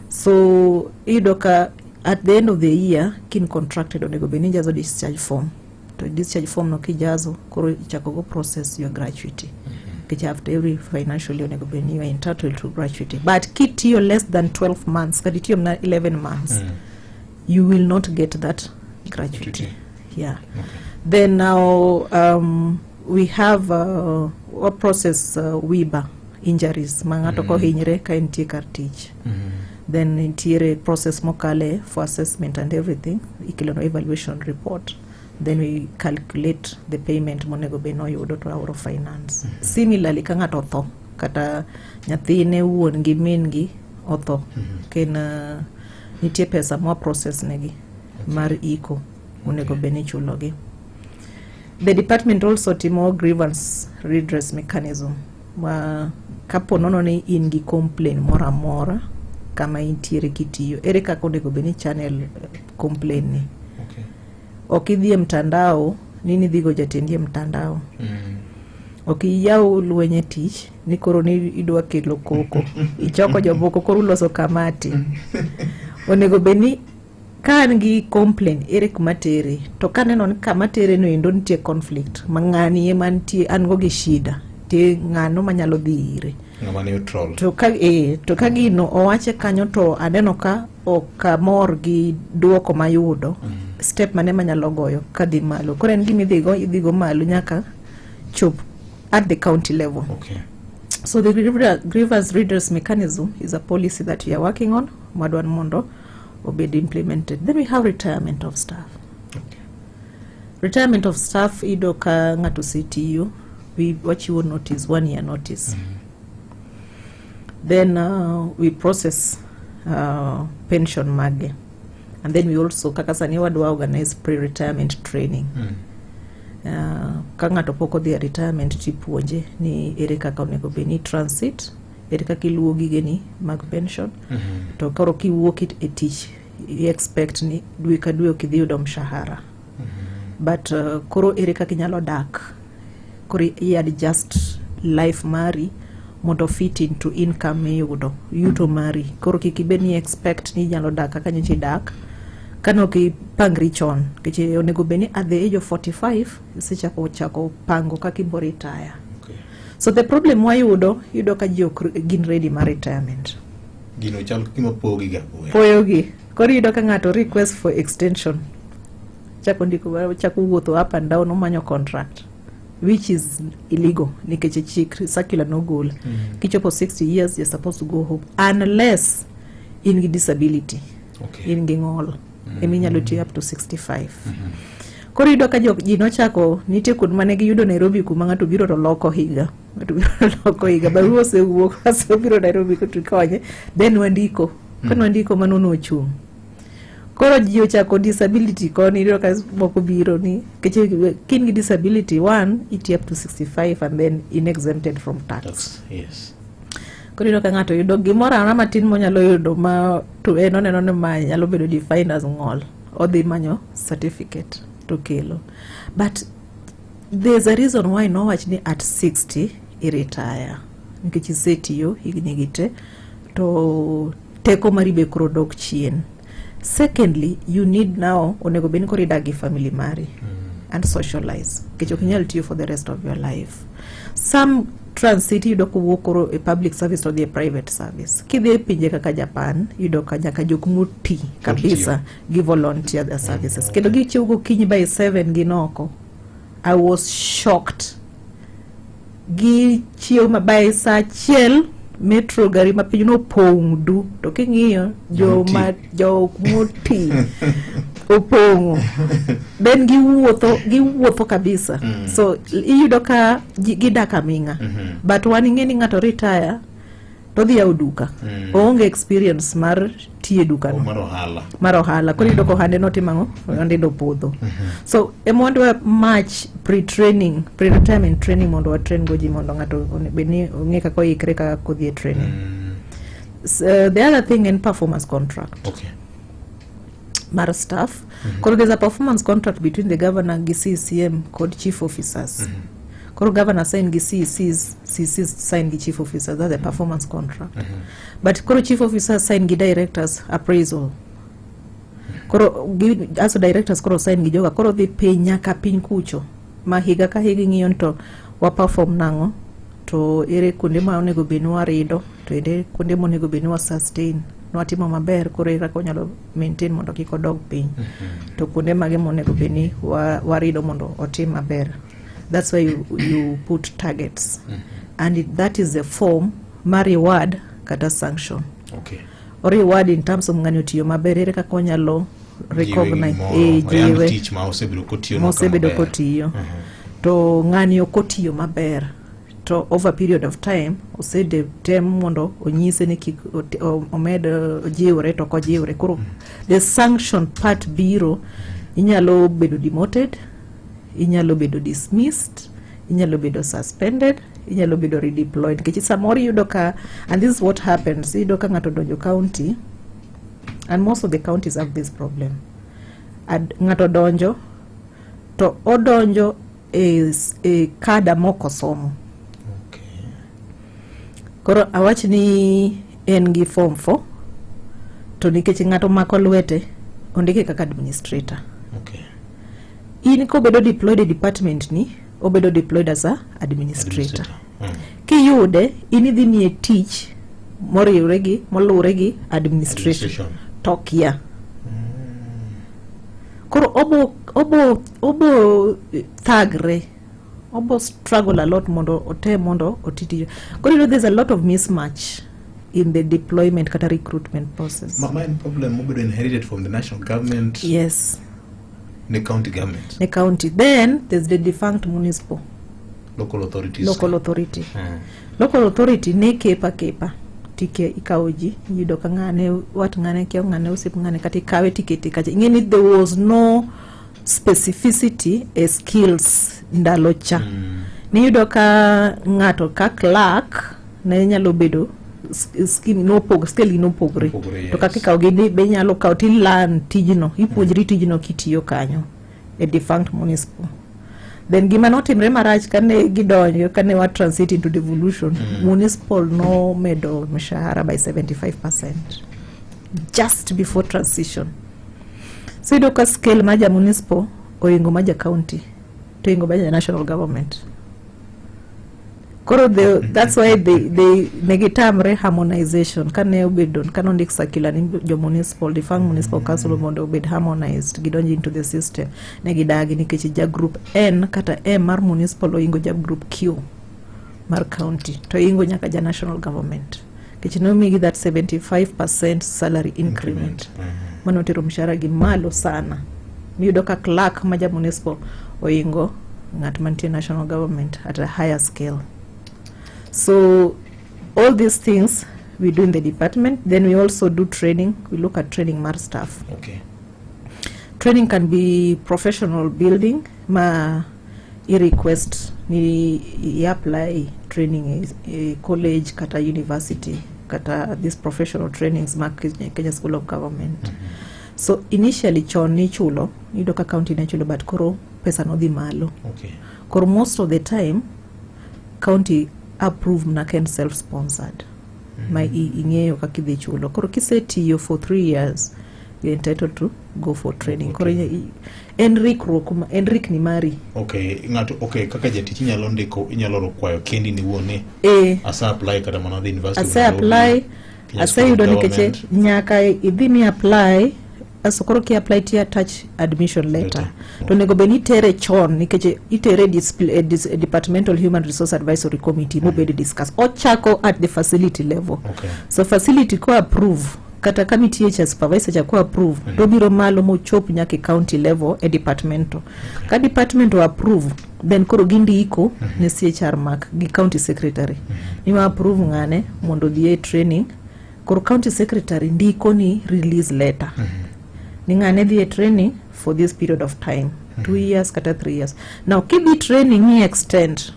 [SPEAKER 4] So iyudo ka at the end of the year kin contracted, onego bed ni ijazo discharge form, to discharge form no kijazo koro ichako go process your gratuity, nikech after every financial year onego bed ni you are entitled to gratuity. But kitiyo less than 12 months, kata itiyo mana 11 months, you will not get that gratuity.
[SPEAKER 3] Gratuity.
[SPEAKER 4] Yeah. Then now we have a process, WIBA injuries ma ng'ato kohinyre ka entie kar tich. Then nitiere process mokale for assessment and everything, ikelo no evaluation report, then we calculate the payment monego bed noyudo to aoro finance. Similarly, ka ng'ato otho, kata nyathine, wuon gi min gi otho, ken nitie pesa mwa process negi mar iko onego bed ni ichulogi. The department also timo grievance redress mechanism ma kapo nono ni in gi complain moro amora kama intiere kitiyo, ere kaka onego bed ni channel complain ni. Ok idhi e mtandao ni nidhi go jatendi e mtandao. Ok iyaw lweny e tich ni koro ni idwa kelo koko, ichoko jomoko koro uloso kamati. Onego bed ni ka an gi complain, ere kuma tere? To kaneno ni kama tere no endo nitie conflict ma ng'ani ema nitie an go gi shida tie, ng'ano manyalo dhi ire?
[SPEAKER 3] Ng'ama neutral.
[SPEAKER 4] To ka gino owache kanyo to aneno ka ok amor gi duoko mayudo, step mane manyalo goyo kadhi malo? Koro en gima idhigo, idhigo malo nyaka chop at the county level. So the grievance redress mechanism is a policy that we are working on, madwan mondo obed implemented. Then we have retirement of staff. Retirement of staff, iyudo ka ng'ato osetiyo, we wachiwo notice, one year notice. Then we process pension mage, and then we also, kaka sani wadwa organize pre-retirement training. Ka ng'ato pok odhi e retirement, tipuonje ni ere kaka onego bed ni transit, ere kaka iluwo gigeni mag pension. To koro kiwuok e tich, i expect ni dwe ka dwe ok idhi yudo mshahara, but koro ere kaka inyalo dak? Koro i adjust life mari mondo fit into income miyudo, yuto mari. Koro kik ibed ni expect ni inyalo dak kaka nyocha idak kane ok ipangri chon, nikech onego bed ni at the age of 45 isechako chako pango kaka ibo retire. So the problem wayudo, iyudo ka ji ok gin ready mar retirement.
[SPEAKER 3] Gino chal gima pogi ga apoya.
[SPEAKER 4] Poyogi. Koro iyudo ka ng'ato request for extension, chako ndiko, chako wuotho up and down, omanyo contract, which is illegal, nikech chik circular nogol kichopo 60 years you're supposed to go home, unless in gi disability, in gi ng'ol, ema inyalo tiyo up to 65. Koro iyudo ka ji nochako, nitie kuond mane giyudo Nairobi kuma ng'ato biro to loko higa, ng'ato biro to loko higa, barua osewuok, osebiro Nairobi to ikonye. Then wandiko kane wandiko mano nochung'. Koro ji ochako disability koni, iyudo ka moko biro ni nikech kin gi disability one iti up to 65 and then in exempted from tax.
[SPEAKER 3] Tax, yes.
[SPEAKER 4] Koro iyudo ka ng'ato yudo gimoro amora matin monyalo yudo ma to en oneno ni ma nyalo bedo defined as ng'ol, odhi manyo certificate to kelo. But there's a reason why nowach ni at 60 i retire, nikech isetiyo higni gi te to teko mari be koro dok chien. Secondly, you need now, onego bed ni koro idak gi family mari. and socialize, nikech ok inyal tiyo for the rest of your life. Some transit iyudo kowuok koro e public service to dhi e private service. Kidhi e pinje kaka Japan, iyudo ka nyaka jok moti kabisa gi volunteer their services, kendo gichiew gokinyi by 7 gin oko. I was shocked. Gichiew ma by saa 1 metro, gari ma piny nopong' du, to king'iyo joma jok moti opong'o, then giwuotho, giwuotho kabisa. So iyudo ka gidak aming'a. But wan ing'e ni ng'ato retire to odhi yawo duka. Oonge experience mar tiyo e dukano.
[SPEAKER 3] Mar ohala.
[SPEAKER 4] Mar ohala. Koro iyudo ka ohande notimo ang'o? Ohande nopodho. So ema wadwa much pre-training, pre-retirement training, mondo watrain go ji, mondo ng'ato bed ni ong'e kaka oikre kaka kodhi e training. The other thing en performance contract mar staff. Koro there's a performance contract between the governor gi CCM kod chief officers. Koro governor sign gi CECs, CECs sign gi chief officers. That's a performance contract. But koro chief officers sign gi directors appraisal. Koro gi, aso directors koro sign gi joga, koro dhi piny nyaka piny kucho ma higa ka higa ing'iyo ni to wa perform nang'o, to ere kuonde ma onego bed ni warido, to ere kuonde monego bed ni wa sustain nwatimo maber, koro ere kaka wanyalo maintain mondo kik odog piny, to kuonde mage monego bed ni warido mondo otim maber. That's why you put targets, and that is the form mar reward kata sanction. O reward in terms of ng'ani otiyo maber, ere kaka wanyalo recognize,
[SPEAKER 3] jiwe
[SPEAKER 4] jiwe
[SPEAKER 3] tich ma osebedo kotiyo.
[SPEAKER 4] Mosebedo kotiyo, to ng'ani ok otiyo maber, to over period of time osede tem mondo onyise ni kik omed ojiwre, to ok ojiwre. Koro the sanction part biro: inyalo bedo demoted, inyalo bedo dismissed, inyalo bedo suspended, inyalo bedo redeployed, nikech samoro iyudo ka, and this is what happens, iyudo ka ng'ato donjo county, and most of the counties have this problem. Ng'ato donjo to odonjo e kada mok osomo. Koro awach ni en gi form 4, to nikech ng'ato mako lwete, ondike kaka administrator. In kobedo deployed e department ni, obedo deployed as a administrator. Kiyude, in idhi miye tich moriwre gi moluwre gi administration.
[SPEAKER 3] Administration.
[SPEAKER 4] To kia koro obo thagre, obo struggle a lot mondo otem mondo oti tije. Koro there's a lot of mismatch in the deployment kata recruitment process.
[SPEAKER 3] Ma en problem mobedo inherited from the national government
[SPEAKER 4] Yes.
[SPEAKER 3] ne county government.
[SPEAKER 4] Ne county. Then there's the defunct municipal
[SPEAKER 3] local authorities.
[SPEAKER 4] Local authority. Local authority ne kepa kepa tike ikawo ji, iyudo ka ng'ane wat ng'ane kia ng'ane osiep ng'ane, kata ikawe tikete kacha. Ing'e ni there was no specificity e skills ndalo cha. Niyudo ka ng'ato ka clerk ne nyalo bedo scheme nopog scale gi nopogre.
[SPEAKER 3] Nopogre,
[SPEAKER 4] To kaka
[SPEAKER 3] yes.
[SPEAKER 4] ikawo gi ni be inyalo kawo tilearn tijno, ipuonjri tijno kitiyo kanyo e defunct municipal. Then gima notimre marach kane gidonjo, kane wa transit into devolution, municipal nomedo mshahara by 75% just before transition. So iyudo ka scale mar ja municipal oingo mar ja county to oingo mar ja national government. Koro that's why they negitamre harmonization kane obedo, kane ondik circular ni jo municipal, defunct municipal council mondo obed harmonized, gidonj into the system, ne gidagi nikech ja group N kata M mar municipal oingo ja group Q mar county, to ingo nyaka ja national government, nikech nomigi that 75% salary increment. Mano otero mshahara gi malo sana, miyudo ka clerk ma ja municipal oingo ng'at mantie national government at a higher scale. So all these things we do in the department. Then we also do training. We look at training mar staff. Training can be professional building ma i request ni i apply training e college kata university kata these professional trainings mag Kenya School of Government. So initially chon nichulo, iyudo ka county ne chulo, but koro pesa nodhi malo. Koro most of the time county approve mana ka en self sponsored, ma ing'eyo kaka idhi chulo. Koro kisetiyo for 3 years You're entitled to go for training. Koro en rikruok en rikni mari.
[SPEAKER 3] Okay, ng'ato okay, kaka jatich inyalo ndiko, inyalo oro kwayo kendi ni wuon ni
[SPEAKER 4] eh
[SPEAKER 3] asa apply kata mana dhi university
[SPEAKER 4] ase apply, aseyudo nikech nyaka idhi mi apply aso koro ki apply ti attach admission letter, letter. To onego bed ni itere chon nikech itere e e departmental human resource advisory committee mobed discuss ochako at the facility level. So facility ko approve kata committee cha supervisor cha ko approve to biro malo mochop nyaka e county level e departmental. Ka department o approve, then koro gindiko ne CHR mark gi county secretary ni ma approve ng'ane mondo odhi e training. Koro county secretary ndiko ni release letter ni ng'ane dhi e training for this period of time, 2 years kata 3 years. Now kidhi training ni extend,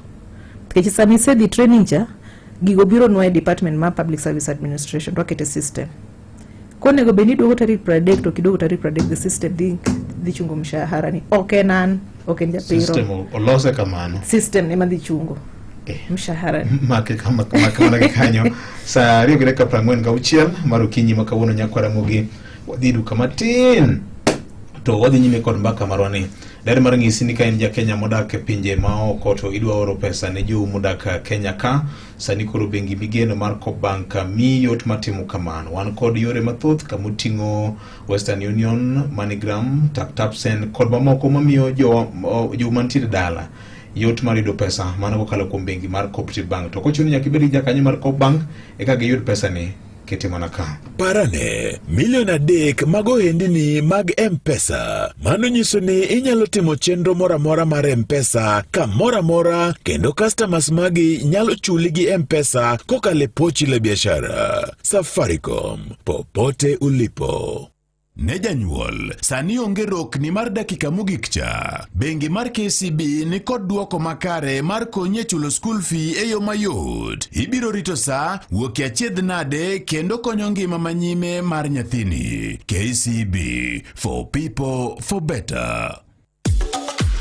[SPEAKER 4] nikech sama isedhi training cha, gigo biro nwa e department mar public service administration to wakete system. Konego bed ni iduogo tarik 30 to kiduogo tarik 30, the system dhi chungo mshahara ni ok en an, ok en japiro.
[SPEAKER 3] System olose kamano.
[SPEAKER 4] System ema dhi chungo mshahara ni.
[SPEAKER 3] Make kama make mana gi kanyo. Saa 2:46 mar okinyi ma kawuono, nyakwara Ramogi, wadhi duka matin to wadhi nyime kod mbaka marwa ni. Daher mar ng'isi ni ka in ja Kenya modak e pinje maoko to idwa oro pesa ne jou modak Kenya ka, sani koro bengi migeno mar Coop Bank miyi yot mar timo kamano. Wan kod yore mathoth kamoting'o Western Union, MoneyGram, Tap Tap Send kod mamoko mamiyo jo mantiere dala yot mar yudo pesa mana kokalo kuom bengi mar Cooperative Bank. To kochuno nyaka ibed gi jakanyo mar Coop Bank eka giyud pesa ni kete mana ka.
[SPEAKER 2] Parane, milion 3 mag ohendni mag M-Pesa. Mano nyiso ni inyalo timo chenro moro amora mar M-Pesa kamoro amora kendo customers magi nyalo chuli gi M-Pesa kokalo e pochi la biashara. Safaricom, popote ulipo. Ne janyuol, sani onge rokni mar dakika mogik cha. Bengi mar KCB ni kod duoko makare mar konyi e chulo school fee e yo mayot. Ibiro rito sa, wuok e achiedh nade kendo konyo ngima manyime mar nyathini. KCB, for people, for better.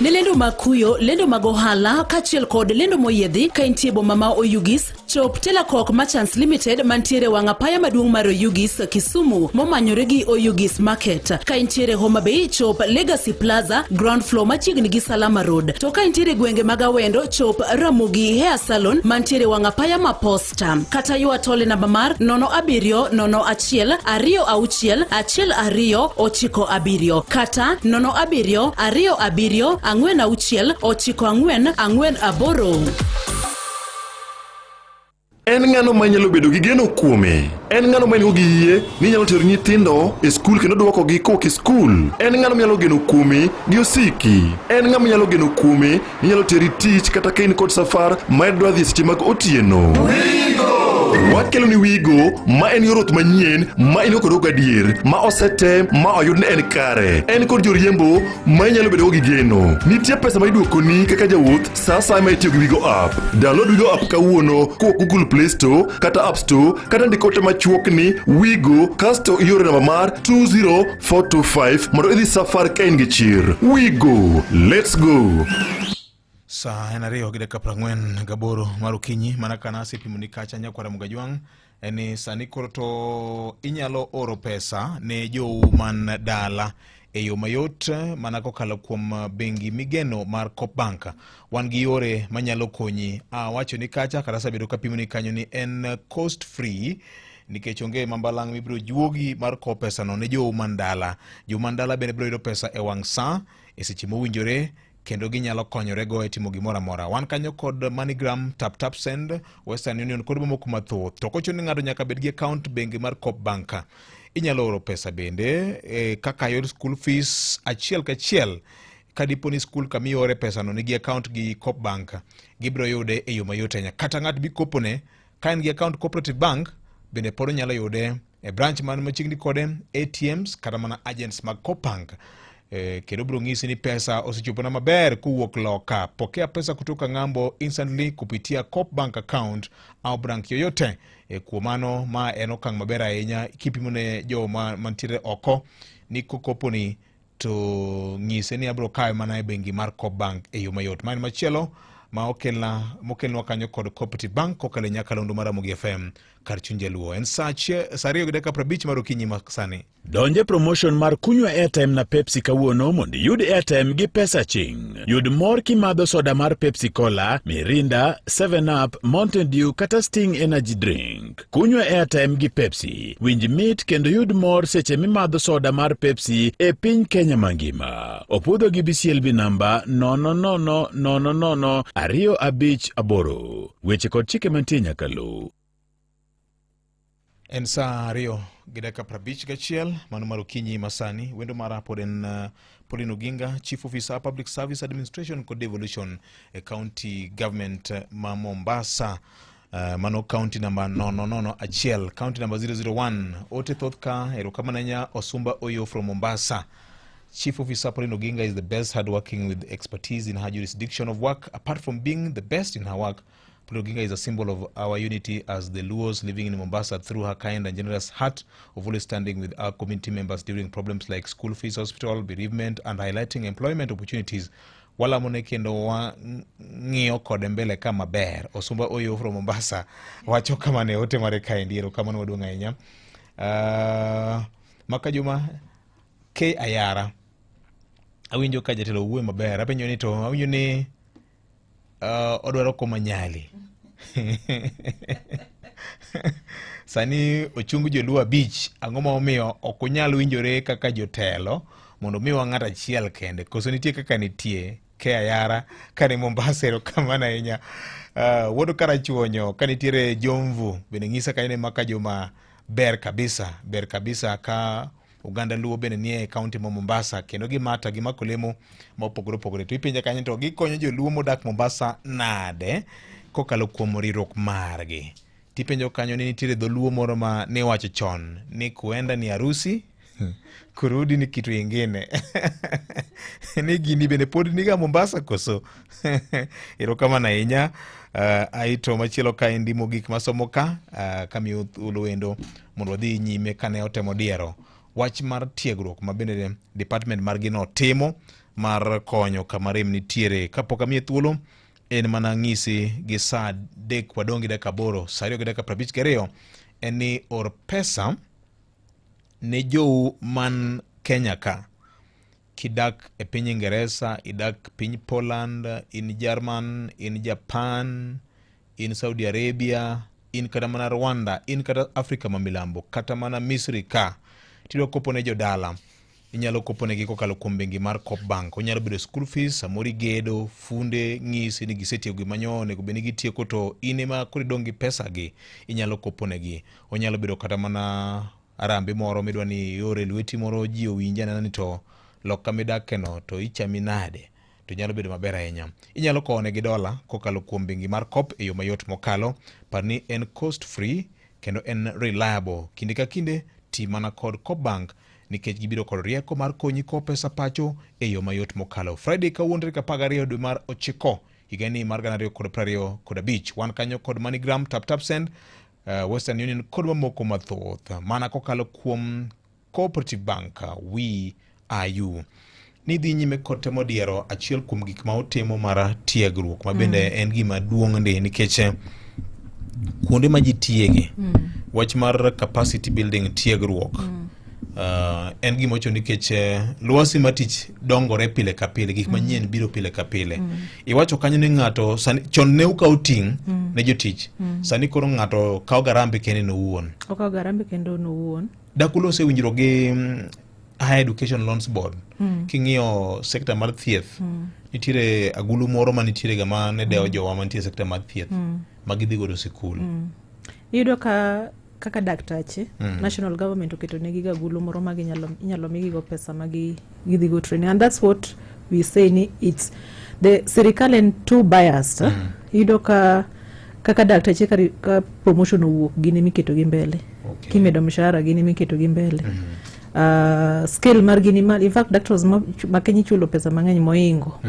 [SPEAKER 1] Ne lendo mag kuyo, lendo mag ohala kaachiel kod lendo moyiedhi ka intie boma ma Oyugis, chop Telakok Merchants Limited mantiere wang' apaya maduong' mar Oyugis, Kisumu, momanyore gi Oyugis Market. Ka intiere Homa Bay, chop Legacy Plaza, ground floor machiegni gi Salama Road. To ka intiere gwenge mag Awendo, chop Ramogi Hair Salon mantiere wang' apaya ma Posta. Kata ywa tole namba mar 0701261297 kata 0727469448.
[SPEAKER 5] En ng'ano ma inyalo bedo gi geno kuome? En ng'ano ma in-go gi yie ni inyalo tero nyithindo e skul kendo duokogi kowuok e skul? En ng'ano minyalo geno kuome gi osiki? En ng'ama inyalo geno kuome ni nyalo teri tich kata ka in kod safar ma idwa dhi e seche mag otieno? Wakelo ni Wigo ma en yor wuoth manyien ma in go kod gadier ma osetem ma oyud ni en kare. En kod joriembo ma inyalo bedogo gi geno. Nitie pesa ma iduokoni kaka jawuoth sa asaya ma itiyo gi Wigo app. Download Wigo app kawuono kowuok Google Play Store kata App Store kata ndik ote machuok ni Wigo kasto ioro namba mar 20425 mondo idhi safar ka in gi chir. Wigo, let's go!
[SPEAKER 3] Sa en 2:48 mar okinyi mana kana asepimoni kacha, nyakwara Mugajwang', en ni sani koro to inyalo oro pesa ne jou man dala e yo mayot mana kokalo kuom bengi migeno mar Coop Bank. Wan gi yore manyalo konyi. Awacho ni kacha kata asebedo kapimoni kanyo ni en cost free nikech onge mambalang' mibiro juogi mar kowo pesano ne jou man dala. Jou man dala bende biro yudo pesa e wang' sa e seche mowinjore kendo ginyalo konyore go e timo gimoro amora. Wan kanyo kod MoneyGram, Tap Tap Send, Western Union kod mamoko mathoth. To kochuno ni ng'ato nyaka bed gi account bengi mar Coop Bank. Inyalo oro pesa bende kaka yor school fees achiel kachiel ka dipo ni skul kama iore pesano nigi account gi Coop Bank, gibiro yude e yo mayot ahinya. Kata ng'at mikopone ka en gi account Cooperative Bank bende pod onyalo yude e branch man machiegni kode, ATMs kata mana agents mag Coop Bank. Kendo biro ng'isi ni pesa osechopona maber kowuok loka. Pokea pesa kutoka ng'ambo instantly kupitia Coop Bank account au branch yoyote. Kuom mano ma en okang' maber ahinya kipimo ne joma mantiere oko ni kokoponi to ng'ise ni abiro kawe mana e bengi mar Coop Bank e yo mayot. Ma en machielo ma okelna mokelnwa kanyo kod Cooperative Bank kokalo e nyakalondo mar Ramogi FM kar chuny jaluo. En saa 2:50 mar okinyi ma sani.
[SPEAKER 2] Donje promotion mar kunywa airtime na Pepsi kawuono mondo iyud airtime gi pesa ching. Yud mor kimadho soda mar Pepsi Cola, Mirinda, 7up, Mountain Dew kata Sting Energy Drink. Kunywa airtime gi Pepsi. Winj mit kendo yud mor seche mimadho soda mar Pepsi e piny Kenya mangima. Opuodho gi BCLB namba 000 258. Weche kod chike mantie nyaka luw.
[SPEAKER 3] En saa ariyo gi dakika prabich gachiel mano mar okinyi masani. Wendo mara pod en Pauline Oginga, Chief Officer Public Service Administration kod Devolution e County Government ma Mombasa. Mano county namba 001, county namba 001. Ote thoth ka, erokamano ahinya Osumba Oyo from Mombasa. Chief Officer Pauline Oginga is the best hardworking with expertise in her jurisdiction of work. Apart from being the best in her work, Pauline Oginga is a symbol of our unity as the Luos living in Mombasa through her kind and generous heart of always standing with our community members during problems like school fees, hospital, bereavement, and highlighting employment opportunities. Walamone kendo wang'iyo kode mbele ka maber. Osumba Oyo from Mombasa wacho kamano e ote mare kaendi. Erokamano maduong' ahinya. Maka Juma K Ayara, awinjo ka jatelo wuoyo maber. Apenjo ni to awinjo ni odwaro koma Nyali. Sani ochung joluo abich, ang'o ma omiyo ok unyal winjore kaka jotelo mondo omiwa ng'at achiel kende? Koso nitie kaka nitie? Ke Ayara kani Mombasa, erokamano ahinya. Wuod Karachuonyo kanitiere Jomvu bende nyisa ka in maka Juma ber kabisa, ber kabisa ka oganda Luo bende nie kaunti ma Mombasa kendo gimata gimako lemo ma opogore opogore. To ipenja kanyo to gikonyo joluo modak Mombasa nade kokalo kuom riwruok margi? Tipenjo kanyo ni nitiere dholuo moro ma niwacho chon ni kuenda ni harusi kurudi ni kitu ingine. Ni gini bende pod niga Mombasa koso? Erokamano ahinya. Aito machielo kaendi mogik masomo ka kamiyo thuolo wendo mondo wadhi nyime kane otemo diero wach mar tiegruok ma bende department margi no timo mar konyo kama rem nitiere. Kapok amiye thuolo en mana ng'isi gi saa 3 wadong' gi dakika 8, saa 2 gi dakika 52, en ni or pesa ne jou man Kenya ka. Kidak e piny Ingeresa, idak piny Poland, in German, in Japan, in Saudi Arabia, in kata mana Rwanda, in kata Afrika ma milambo, kata mana Misri ka, tidwa kopo ne jodala, inyalo kopo negi kokalo kuom bengi mar Coop Bank. Onyalo bedo school fees, samoro igedo, funde ng'isi ni gisetieko gima nyo onego bed ni gitieko to in ema koro idong' gi pesa gi, inyalo kopo negi. Onyalo bedo kata mana arambe moro midwa ni ior e lweti moro ji owinj anena ni to loka midake no to ichami nade, to nyalo bedo maber ahinya. Inyalo kowo negi dola kokalo kuom bengi mar Coop e yo mayot mokalo. Par ni en cost free kendo en reliable. Kinde ka kinde ti mana kod Coop Bank nikech gibiro kod rieko mar konyi kowo pesa pacho e yo mayot mokalo. Friday kawuono tarik 12 dwe mar 9 higani mar 2025. Wan kanyo kod MoneyGram, Tap Tap Send, Western Union kod mamoko mathoth mana kokalo kuom Cooperative Bank. We are you. Ni dhi nyime kod temo diero achiel kuom gik ma otimo mar tiegruok ma bende en gima duong' ndi nikech kuonde ma ji tiege, wach mar capacity building, tiegruok en gima ochuno nikech lwasi ma tich dongore pile ka pile, gik manyien biro pile ka pile. Iwacho kanyo ni ng'ato sani, chon ne ukawo ting' ne jotich, sani koro ng'ato kawo garambe kende nowuon.
[SPEAKER 4] Okawo garambe kendo nowuon.
[SPEAKER 3] Dak ulose winjruok gi Higher Education Loans Board? King'iyo sekta mar thieth, nitiere agulu moro ma nitiere ga ma ne dewo jowa mantie e sekta mar thieth ma gidhi godo sikul.
[SPEAKER 4] Iyudo ka kaka daktache, national government oketo negi ga agulu moro ma ginyalo inyalo migigo pesa ma gidhi go training, and that's what we say ni it's the sirikal en too biased. Iyudo ka kaka daktache ka promotion owuok, gin emiketo gi mbele. Kimedo mshahara, gin emiketo gi mbele. Scale margi ni malo. In fact, doctors ma Kenya ichulo pesa mang'eny moingo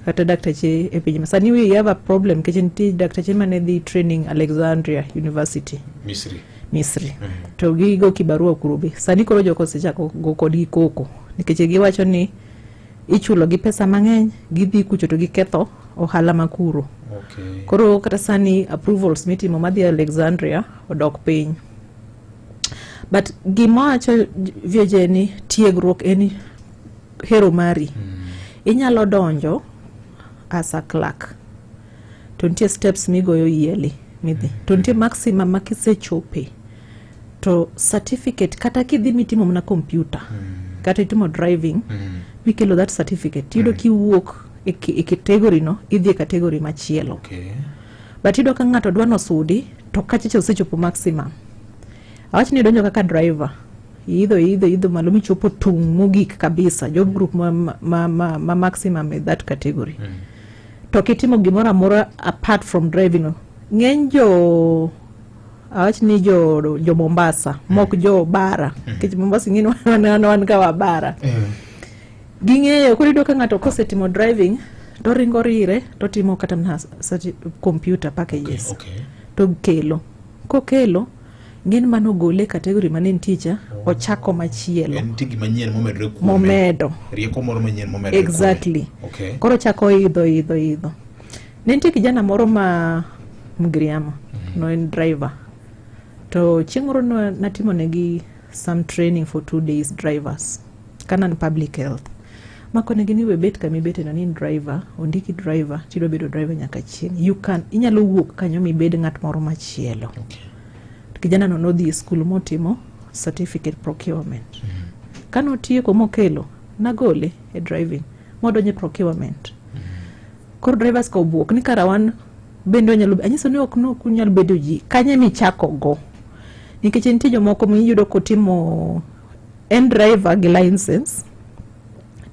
[SPEAKER 4] kata daktache e piny sani. We have a problem nikech nitie daktache mane dhi training Alexandria University.
[SPEAKER 3] Misri.
[SPEAKER 4] Misri, to gigo kibarua kuro be sani koro joko osechako go kodgi koko nikech giwacho ni ichulo gi pesa mang'eny, gidhi kucho to giketho ohala ma kuro. Koro kata sani approvals mitimo madhi Alexandria odok piny. But gima wacho VJ ni tiegruok en hero mari. Inyalo donjo as a clerk to nitie steps migoyo yearly midhi to nitie maximum ma kisechope to certificate kata kidhi mitimo mana computer kata itimo driving mikelo that certificate tiyudo kiwuok e e category no idhi e category machielo. But iyudo ka ng'ato dwa nosudi to kachacha osechopo maximum. Awach ni idonjo kaka driver, iidho iidho iidho malo michopo tung' mogik kabisa, job group ma, ma, ma, ma maximum e that category. To kitimo gimoro amora apart from driving no, ng'eny jo awach ni jo Mombasa mok jo bara, nikech Mombasa ing'e ni wan ka wa bara. Ging'eyo koro iyudo ka ng'ato kosetimo driving to ringo rire to timo kata mana computer packages. To kelo kokelo ng'en mano ogole e category mane nitie cha, ochako machielo.
[SPEAKER 3] En nitie gima nyien momedore kuome.
[SPEAKER 4] Momedo.
[SPEAKER 3] Rieko moro manyien momedore kuome.
[SPEAKER 4] Exactly. Koro ochako idho idho idho. Ne nitie kijana moro ma Mgiriama, no en driver to chieng' moro natimo negi some training for 2 days drivers kana an public health makonegi ni we bet kama ibete no ni in driver, ondiki driver tidwa bedo driver nyaka chieng'. You can inyalo wuok kanyo mibed ng'at moro machielo. To kijana no nodhi e skul motimo certificate procurement. Kanotieko mokelo, nagole e driving modonjo e procurement. Koro drivers ka obuok ni kara wan bende wanyalo anyiso ni ok nok unyal bedo ji kanye michako go, nikech nitie jomoko miyudo kotimo en driver gi license,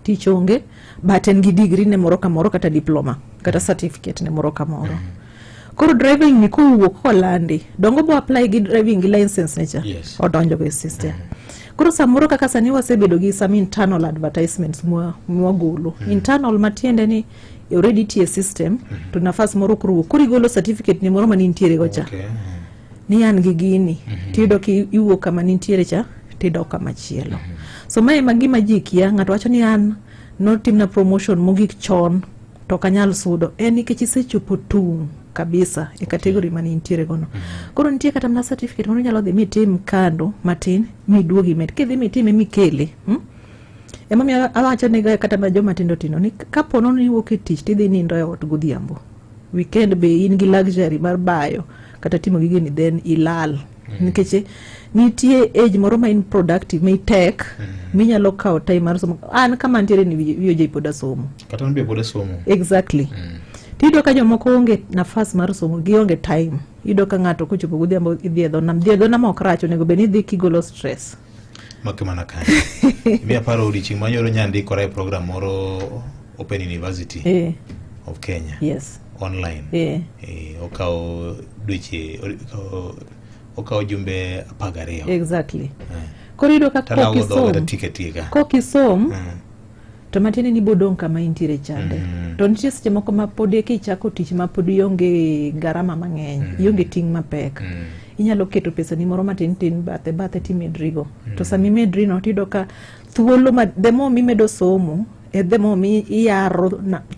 [SPEAKER 4] tich onge, but en gi degree ne moro kamoro kata diploma kata certificate ne moro kamoro. Koro driving ni kowuok kolandi dongo bo apply gi driving gi license ne cha. Odonjo go e system. Koro samoro kaka sani wasebedo gi some internal advertisements mwagolo internal, matiende ni already tie system to nafas moro koro wuok, koro igolo certificate ni moro mane nitiere go cha ni an gi gini, tiyudo ki iwuok kama nintiere cha tidok kama chielo. So mae ema gima ji kia. Ng'ato wacho ni an notimna promotion mogik chon to ok anyal sudo, en nikech isechopo tung' kabisa e category mane intiere gono. Koro nitie kata mana certificate moro inyalo dhi mitim kando matin miduog imed kidhi mitime mikele, Emomiyo awacho ni kata mana joma tindo tindo ni kapo nono ni iwuok e tich tidhi nindo e ot godhiambo, weekend be in gi luxury mar bayo kata timo gigeni, then ilal. Nikech nitie age moro ma in productive ma itek minyalo kawo time mar somo. An kama ntiere ni VOJ pod asomo.
[SPEAKER 3] Kata an be pod asomo.
[SPEAKER 4] Exactly. Tiyudo ka jomoko onge nafas mar somo, gionge time. Iyudo ka ng'ato kochopo godhiambo idhi e dho nam. Dhi e dho nam ok rach, onego bed ni idhi kigolo stress.
[SPEAKER 3] Make mana kanyo. Imiya paro odiochieng' manyoro nyandikora e program moro Open University of Kenya. Online. Okawo dweche, okawo jumbe 12.
[SPEAKER 4] Exactly. Koro iyudo ka
[SPEAKER 3] Talawo dhoga
[SPEAKER 4] kokisom
[SPEAKER 3] tatieka tieka.
[SPEAKER 4] Kokisom to matiende ni bodong' kama intiere chande. To nitie seche moko ma pod eka ichako tich ma pod ionge garama mang'eny, ionge ting' mapek. Inyalo keto pesa ni moro matin tin bathe bathe timedrigo. To sama imedri no tiyudo ka thuolo ma the more mimedo somo e the more mi iyaro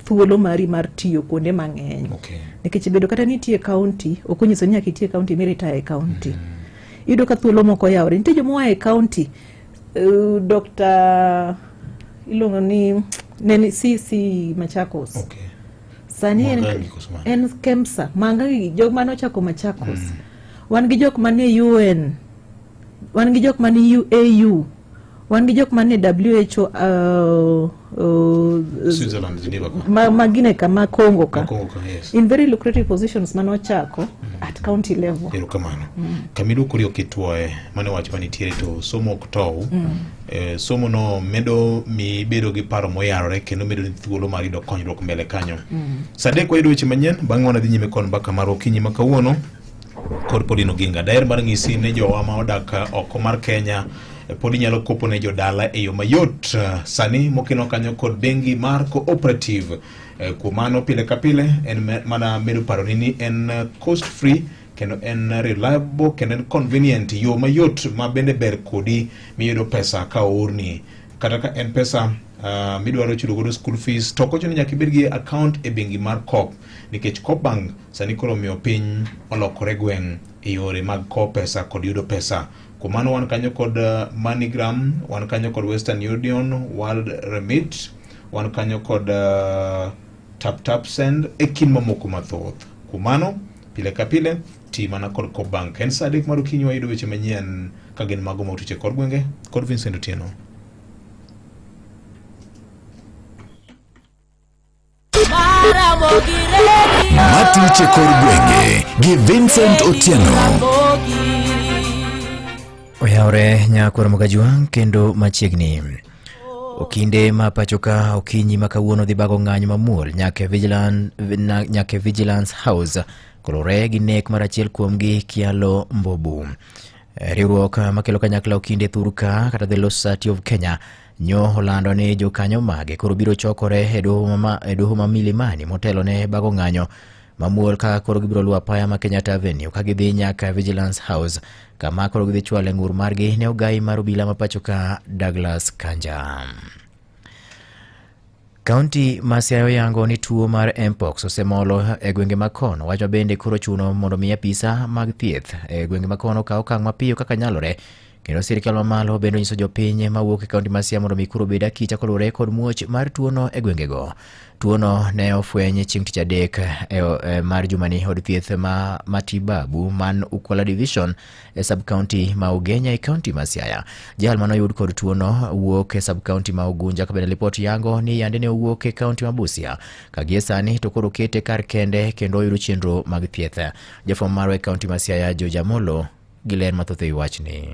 [SPEAKER 4] thuolo mari mar tiyo kuonde mang'eny. Nikech bedo kata ni itiyo e county ok onyiso ni nyaka iti e county mi retire e county. Iyudo ka thuolo moko oyawore. Nitie joma oa e county, Dr. iluongo ni neni CC Machakos. Sani en,
[SPEAKER 3] Mwangangi koso mane?
[SPEAKER 4] en KEMSA. Mwangangi jok mane ochako Machakos. Wan gi jok mane UN, wan gi jok mane AU, wan gi jok mane WHO,
[SPEAKER 3] Switzerland, Geneva ka.
[SPEAKER 4] Ma gine ka ma Congo ka.
[SPEAKER 3] Ma Congo ka, yes.
[SPEAKER 4] In very lucrative positions mane ochako at county level.
[SPEAKER 3] Erokamano. Kamiduokori ok itwoye, mano wach manitiere to somo ok tow. Somo no medo mi bedo gi paro moyarore kendo medo ni thuolo mar yudo konyruok mbele kanyo. Sa 3 wayudo weche manyien, bang'e wanadhi nyime kod mbaka mar okinyi ma kawuono kod Pauline Oginga. Daher mar ng'isi ne jowa ma odak oko mar Kenya pod inyalo kopo ne jodala e yo mayot sani mokeno kanyo kod bengi mar cooperative. Kuom mano pile ka pile en mana medo paroni ni en cost free kendo en reliable kendo en convenient, yo mayot ma bende ber kodi miyudo pesa ka oorni, kata ka en pesa midwaro chulo godo school fees, to ok ochuno ni nyaka ibed gi account e bengi mar Coop, nikech Coop Bank sani koro omiyo piny olokore gweng' e yore mag kowo pesa kod yudo pesa. Kuom mano wan kanyo kod MoneyGram, wan kanyo kod Western Union, World Remit, wan kanyo kod Tap Tap Send e kind mamoko mathoth. Kuom mano, pile ka pile, ti mana kod Co-op Bank. En saa 3 mar okinyi wayudo weche manyien ka gin mago ma otuch e kor gwenge kod Vincent Otieno.
[SPEAKER 2] Matuch e kor gwenge gi Vincent Otieno.
[SPEAKER 6] Oyawre nyakwar Mogajwang' kendo machiegni. Okinde ma pacho ka okinyi ma kawuono dhi bago ng'anyo mamuol nyaka e nyaka e Vigilance House kolure gi nek mar achiel kuomgi Kyalo Mbobu. Riwruok makelo kanyakla okinde thurka kata The Law Society of Kenya nyo olando ni jokanyo mage koro biro chokore e doho ma Milimani motelo ne bago ng'anyo mamuol ka koro gibiro luwo apaya ma Kenyatta Avenue ka gidhi nyaka Vigilance House kama koro gidhi chwale ng'ur margi ne ogai mar obila ma pacho ka Douglas Kanja. Kaunti ma Siaya oyango ni tuo mar Mpox osemolo e gwenge ma kono. Wach ma bende koro chuno mondo mi apisa mag thieth e gwenge ma kono okaw okang' mapiyo kaka nyalore. Kendo sirkal mamalo bende onyiso jopiny mawuok e kaunti ma Siaya mondo mi koro obed akicha koluwore kod muoch mar tuono e gwengego. Tuono ne ofweny chieng' tich adek e mar jumani od thieth ma matibabu man Ukwala Division e sub-county ma Ugenya e kaunti ma Siaya. Jal mane oyud kod tuono wuok e sub-county ma Ugunja ka bende lipot yango ni yande ne owuok e kaunti ma Busia. Ka gie sani to koro okete kar kende kendo oyudo chenro mag thieth. Jafwambo marwa e kaunti ma Siaya George Amolo gi ler mathoth e wi wachni.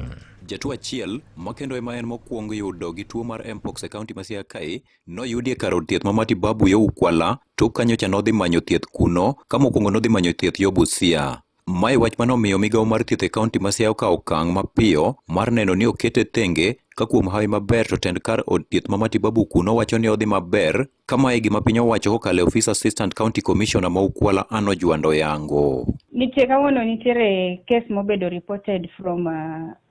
[SPEAKER 7] Jatuo achiel ma kendo ema en mokwong yudo gi tuo mar Mpox e kaunti ma Siaya kae noyudi e kar od thieth ma matibabu yo Ukwala tok ka nyocha nodhi manyo thieth kuno ka mokwongo nodhi manyo thieth yo Busia. Mae wach mane omiyo migawo mar thieth e kaunti ma Siaya okawo okang' mapiyo mar neno ni okete thenge ka kuom hawi maber to tend kar od thieth ma matibabu kuno wacho ni odhi maber ka mae e gima piny owacho kokalo e ofis Assistant County Commissioner ma Ukwala Anne Ojwando Yango.
[SPEAKER 8] Nitie kawuono nitiere case mobedo reported from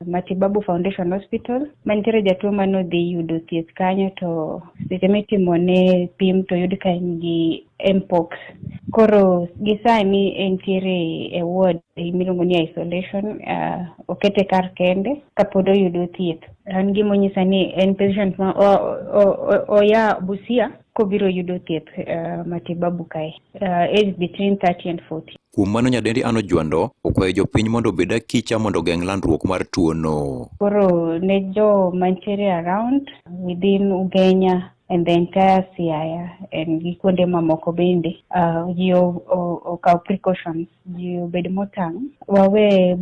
[SPEAKER 8] Matibabu Foundation Hospital ma nitiere jatuo mane odhi yudo thieth kanyo to seche mitimone pim to oyud ka en gi Mpox. Koro gi sani entiere e ward miluongo ni isolation, okete kar kende kapod oyudo thieth. An gima onyisa ni en patient ma oya Busia kobiro yudo thieth matibabu kae. Age between 30 and 40.
[SPEAKER 7] Kuom mano nyadendi Anne Ojwando okwayo jopiny mondo obed akicha mondo ogeng' landruok mar tuono.
[SPEAKER 8] Koro ne jo mantiere around within Ugenya and the entire Siaya and gi kuonde mamoko bende, ji okaw precautions, ji obed motang', wawe